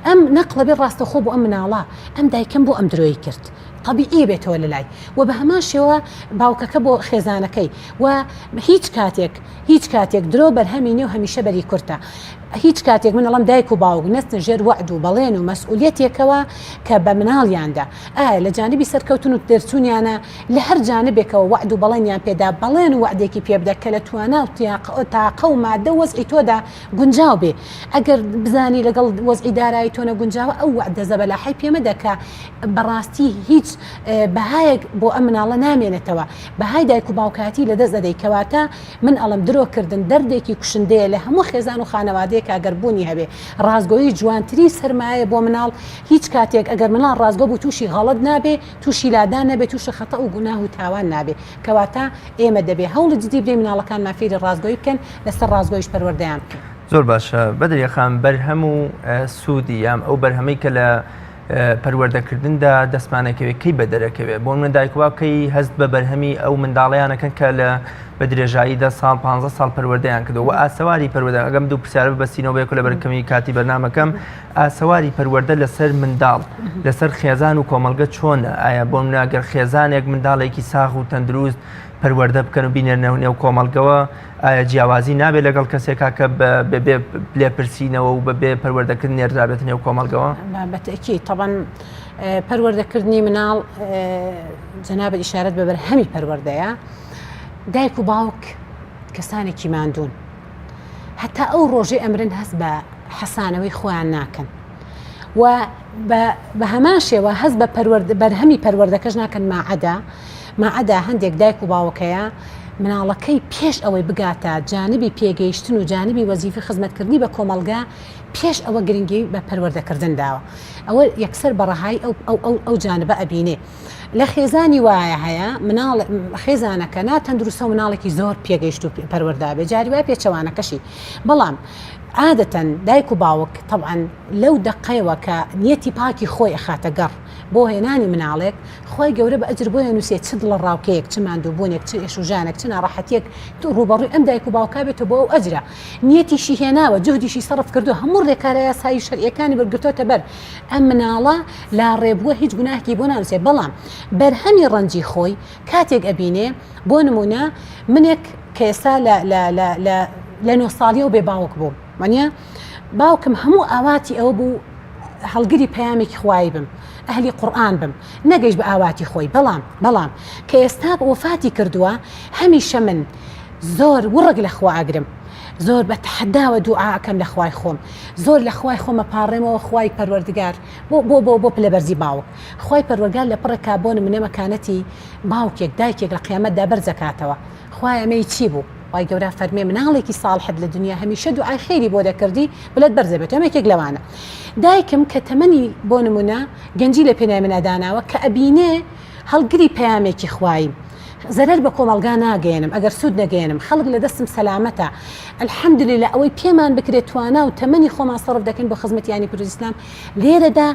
ئەم نەقڵە بێ ڕاستەخۆ بۆ ئەم مناڵە ئەم دایکەم بۆ ئەم درۆی کرد طبیعیە بێتەوە لەلای و بە هەمان شێوە باوکەکە بۆ خێزانەکەی و هیچ کاتێک هیچ کاتێک درۆ بەرهەمی نیە و هەمیشە بەری کورتە. هیچ کاتێک من ئەڵێم دایک و باوک نەچنە ژێر وەعد و بەڵێن و مەسئولیەتێکەوە کە بە مناڵیاندا ئایا لە جانبی سەرکەوتن و دەرچوونیانە لە هەر جانبێکەوە وەعد و بەڵێنیان پێدا بەڵێن و وەعدێکی پێ بدە کە لە توانا و تاقە و مادە و وەزعی تۆدا گونجاو بێ ئەگەر بزانی لەگەڵ وەزعی دارایی تۆ نەگونجاوە ئەو وەعدە زەبەلاحەی پێ مەدە کە بەڕاستی هیچ بەهایەک بۆ ئەم مناڵە نامێنێتەوە بەهای دایک و باوکایەتی لەدەست دەدەی کەواتە من ئەڵێم درۆ کردن دەردێکی کوشندەیە لە هەموو خێزان و خانەوادەیەکا گەر بوونی هەبێ ڕاستگۆیی جوانترین سەرمایەیە بۆ مناڵ هیچ کاتێک ئەگەر مناڵ ڕاستگۆ بوو تووشی غەڵەت نابێ تووشی لادان نەبێ تووشی خەتەء و گوناه و تاوان نابێ کەواتە ئێمە دەبێ هەوڵی جدی بدەین مناڵەکانمان فێری ڕاستگۆیی بکەن لەسەر ڕاستگۆیش پەروەردەیان بکەین. زۆر باشە بەدریە خان بەرهەم و سوودی یان ئەو بەرهەمەی کە لە پەروەردەکردندا دەستمانەکەوێت کەی بەدەرەکەوێت بۆ منە دایک و کەی هەست بە بەرهەمی ئەو منداڵیانەکەن کە لە بە درێژایی دە ساڵ پ ساڵ پەروەردەیان کردەوە ئاسەواری پەروەردە ئەگەم دوو پرسیارە بەستینەوە بەیەک لە بەرکەمی کاتی بەرنمەکەم ئاسەواری پەروەردە لەسەر منداڵ لەسەر خێزان و کۆمەڵگە چۆنە ئایا بۆ مناگەر خێزانێک منداڵێکی ساغ و تەندروست پەروەردە بکەن و بینێرنەوە نێو کۆمەڵگەوە ئایا جیاوازی نابێت لەگەڵ کەسێکا کە بەبێ لێپرسینەوە و بەبێ پەروەردەکردن نێردرابێتە نێو کۆمەڵگەوە؟ بەتەئکید تەبعەن پەروەردەکردنی مناڵ جەنابت ئیشارەت بە بەرهەمی پەروەردەیە دایک و باوک کەسانێکی ماندوون هەتا ئەو ڕۆژەی ئەمرن هەست بە حەسانەوەی خۆیان ناکەن و بە هەمان شێوە هەست بە بەرهەمی پەروەردەکەش ناکەن ماعەدا ماعەدا هەندێک دایک و باوکەیە مناڵەکەی پێش ئەوەی بگاتە جانبی پێگەیشتن و جانبی وەزیفی خزمەتکردنی بە کۆمەڵگا پێش ئەوە گرنگی بە پەروەردەکردن داوە ئەوە یەکسەر بە ڕەهایی ئەو ئەو ئەو ئەو جانبە ئەبینێ لە خێزانی وایە هەیە مناڵ خێزانەکە نا تەندروستە و مناڵێکی زۆر پێگەیشت و پەروەردە بێ جاری وایە پێچەوانەکەشی بەڵام عادەتەن دایک و باوک تەبعەن لەو دەقەیەوە کە نیەتی پاکی خۆی ئەخاتە گەڕ بۆ هێنانی مناڵێک خوای گەورە بە ئەجر بۆی ئەنووسێ چ دڵەڕاوکێیەک چ ماندووبوونێک چ ئێش و ژانێک چ ناڕەحەتیەک ڕووبەڕووی ئەم دایک و باوکە بێتەوە بۆ ئەو ئەجرە نیەتیشی هێناوە جوهدیشی سەرف کردووە هەموو ڕێکارە یاسایی و شەرعیەکانی وەرگرتۆتە بەر ئەم مناڵە لاڕێبووە هیچ گوناهێکی بۆ نانووسێ بەڵام بەرهەمی ڕەنجی خۆی کاتێک ئەبینێ بۆ نموونە منێک کە ئێستا لە لە لە لە لە نۆ ساڵیەوە بێ باوک بووم وانە باوکم هەموو ئاواتی ئەوە بوو هەڵگری پەیامێکی خوایی بم ئەهلی قورئان بم نەگەیشت بە ئاواتی خۆی بەڵام بەڵام کە ئێستا وەفاتی کردووە هەمیشە من زۆر وڕک لە خوا ئەگرم. زۆر بە تەحەداوە دوعا ئەکەم لە خوای خۆم زۆر لە خوای خۆم ئەپاڕێمەوە خوای پەروەردگار بۆ بۆ بۆ بۆ پلەبەرزی باوک خوای پەروەرگار لە پڕێکا بۆ نمونە مەکانەتی باوکێک دایکێک لە قیامەتدا بەرزەکاتەوە خوایە ئەمەی چی بوو خوای گەورە فەرمێ مناڵێکی ساڵحت لە دنیا هەمیشە دوعای خێری بۆ دەکردی پلەت بەرزەبێتەوە ئەمە یەکێک لەوانە دایکم کە تەمەنی بۆ نمونە گەنجی لە پێنای منا داناوە کە ئەبینێ هەڵگری پەیامێکی خواییم زەرەر بە کۆمەڵگا ناگەیەنم ئەگەر سوود نەگەیەنم خەڵک لە دەستم سەلامەتە الحمدللە ئەوەی پێمان بکرێت توانا و تەمەنی خۆمان سەرف دەکەین بۆ خزمەتی ئاینی پیرۆزی ئیسلام لێرەدا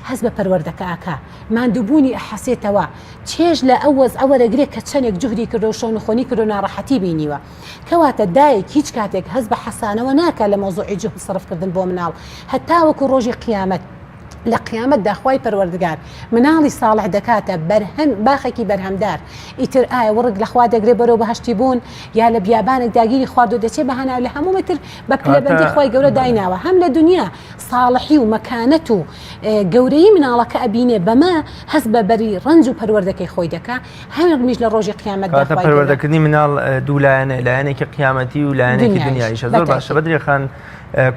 هەست بە پەروەردەکە ئەکا ماندووبوونی ئەحەسێتەوە چێژ لە ئەو وەزعە وەرەگرێ کە چەنێک جوهدی کردو شەونخۆنی کردو ناڕەحەتی بینیوە کەواتە دایک هیچ کاتێک هەست بە حەسانەوە ناکا لە مەوزوعی جوهد سەرف کردن بۆ مناڵ هەتاوەکو ڕۆژی قیامەت لە قیامەتدا خوای پەروەردگار مناڵی ساڵح دەکاتە بەرهەم باخێکی بەرهەمدار ئیتر ئایا وڕک لە خوا دەگرێ بەرەو بەهەشتی بوون یا لە بیابانێک داگیری خواردو دەچێ بە هەناو لە هەموو متر بە پلەبەندی خوای گەورە دایناوە هەم لە دنیا ساڵحی و مەکانەت و گەورەی مناڵەکە ئەبینێ بەمە هەست بە بەری ڕەنج و پەروەردەکەی خۆی دەکا هەمیش لە ڕۆژی قیامەتدا خوای گەورە پەروەردەکردنی مناڵ دوو لایەنە لایەنێکی قیامەتی و لایەنێکی دنیاییشە زۆر باشە بەدرێ خان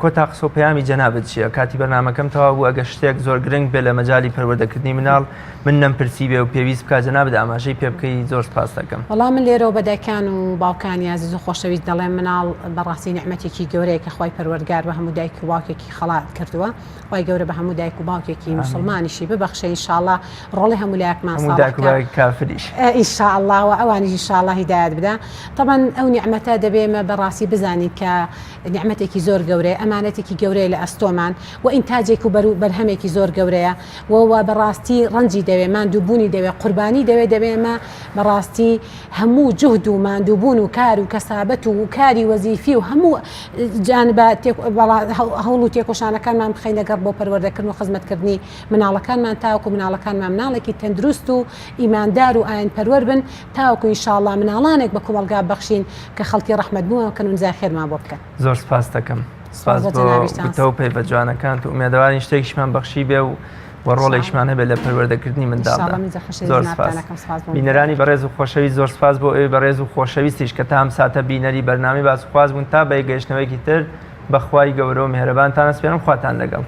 کۆتا قسە و پەیامی جەنابت چییە؟ کاتی بەرنامەکەم تەواو بوو ئەگەر شتێک زۆر گرنگ بێ لە مەجالی پەروەردەکردنی مناڵ من نەمپرسی بێ و پێویست بکات جەنابت ئاماژەی پێ بکەی زۆر سپاست دەکەم. وەڵا من لێرەوە بە دایکان و باوکانی ئازیز و خۆشەویست دەڵێم مناڵ بەڕاستی نیعمەتێکی گەورەیە کە خوای پەروەردگار بە هەموو دایک و باوکێکی خەڵات کردووە خوای گەورە بە هەموو دایک و باوکێکی موسڵمانیشی ببەخشێ ان شاءاللە ڕۆڵی هەموو لایەکمان هەموو دایک و باوکی کافریش ان شاءاللە و ئەوانیش ان شاءاللە هیدایەت بدا تەبعەن ئەو نیعمەتە دەبێ ئێمە بەڕاستی بزانین کە نیعمەتێکی زۆر گەورەیە، ئەمانەتێکی گەورەیە لە ئەستۆمان و ئینتاجێک و بەرو بەرهەمێکی زۆر گەورەیە و و بەڕاستی ڕەنجی دەوێ، ماندووبوونی دەوێ، قوربانی دەوێ، دەبێ ئێمە بەڕاستی هەموو جوهد و ماندووبوون و کار و کەسابەت و و کاری وەزیفی و هەموو جانبە تێک بەڵا هەوڵ و تێکۆشانەکانمان بخەینە گەڕ بۆ پەروەردەکردن و خزمەتکردنی مناڵەکانمان تاوەکو مناڵەکانمان مناڵێکی تەندروست و ئیماندار و ئاینپەروەر بن تاوەکو ان شاء اللە مناڵانێک بە کۆمەڵگا ببەخشین کە خەڵکی ڕەحمەت بوومان بکەن و نزای خێرمان بۆ بکەن. زۆر سپاست دەکەم. سپاس سپاس بۆ بۆ جەنابیشتان. گوتە و پەیڤە جوانەکانت و ئومێدەوارین شتێکیشمان بەخشی بێ و و ان شاء ڕۆڵێکیشمان هەبێ لە پەروەردەکردنی ان شاء منداڵدا. اللە من زۆر خۆشەویست زۆر جەنابتان سپاس. ئەکەم سپاس بۆ بینەرانی بەڕێز و خۆشەویست زۆر سپاس بۆ ئێوەی بەڕێز و خۆشەویستیش کە تا ئەم ساتە بینەری بەرنامەی باس و خواس بوون تا بە یەکگەیشتنەوەیەکی تر بە خوای گەورە و میهرەبانتان ئەسپێرم خواتان لەگەڵ.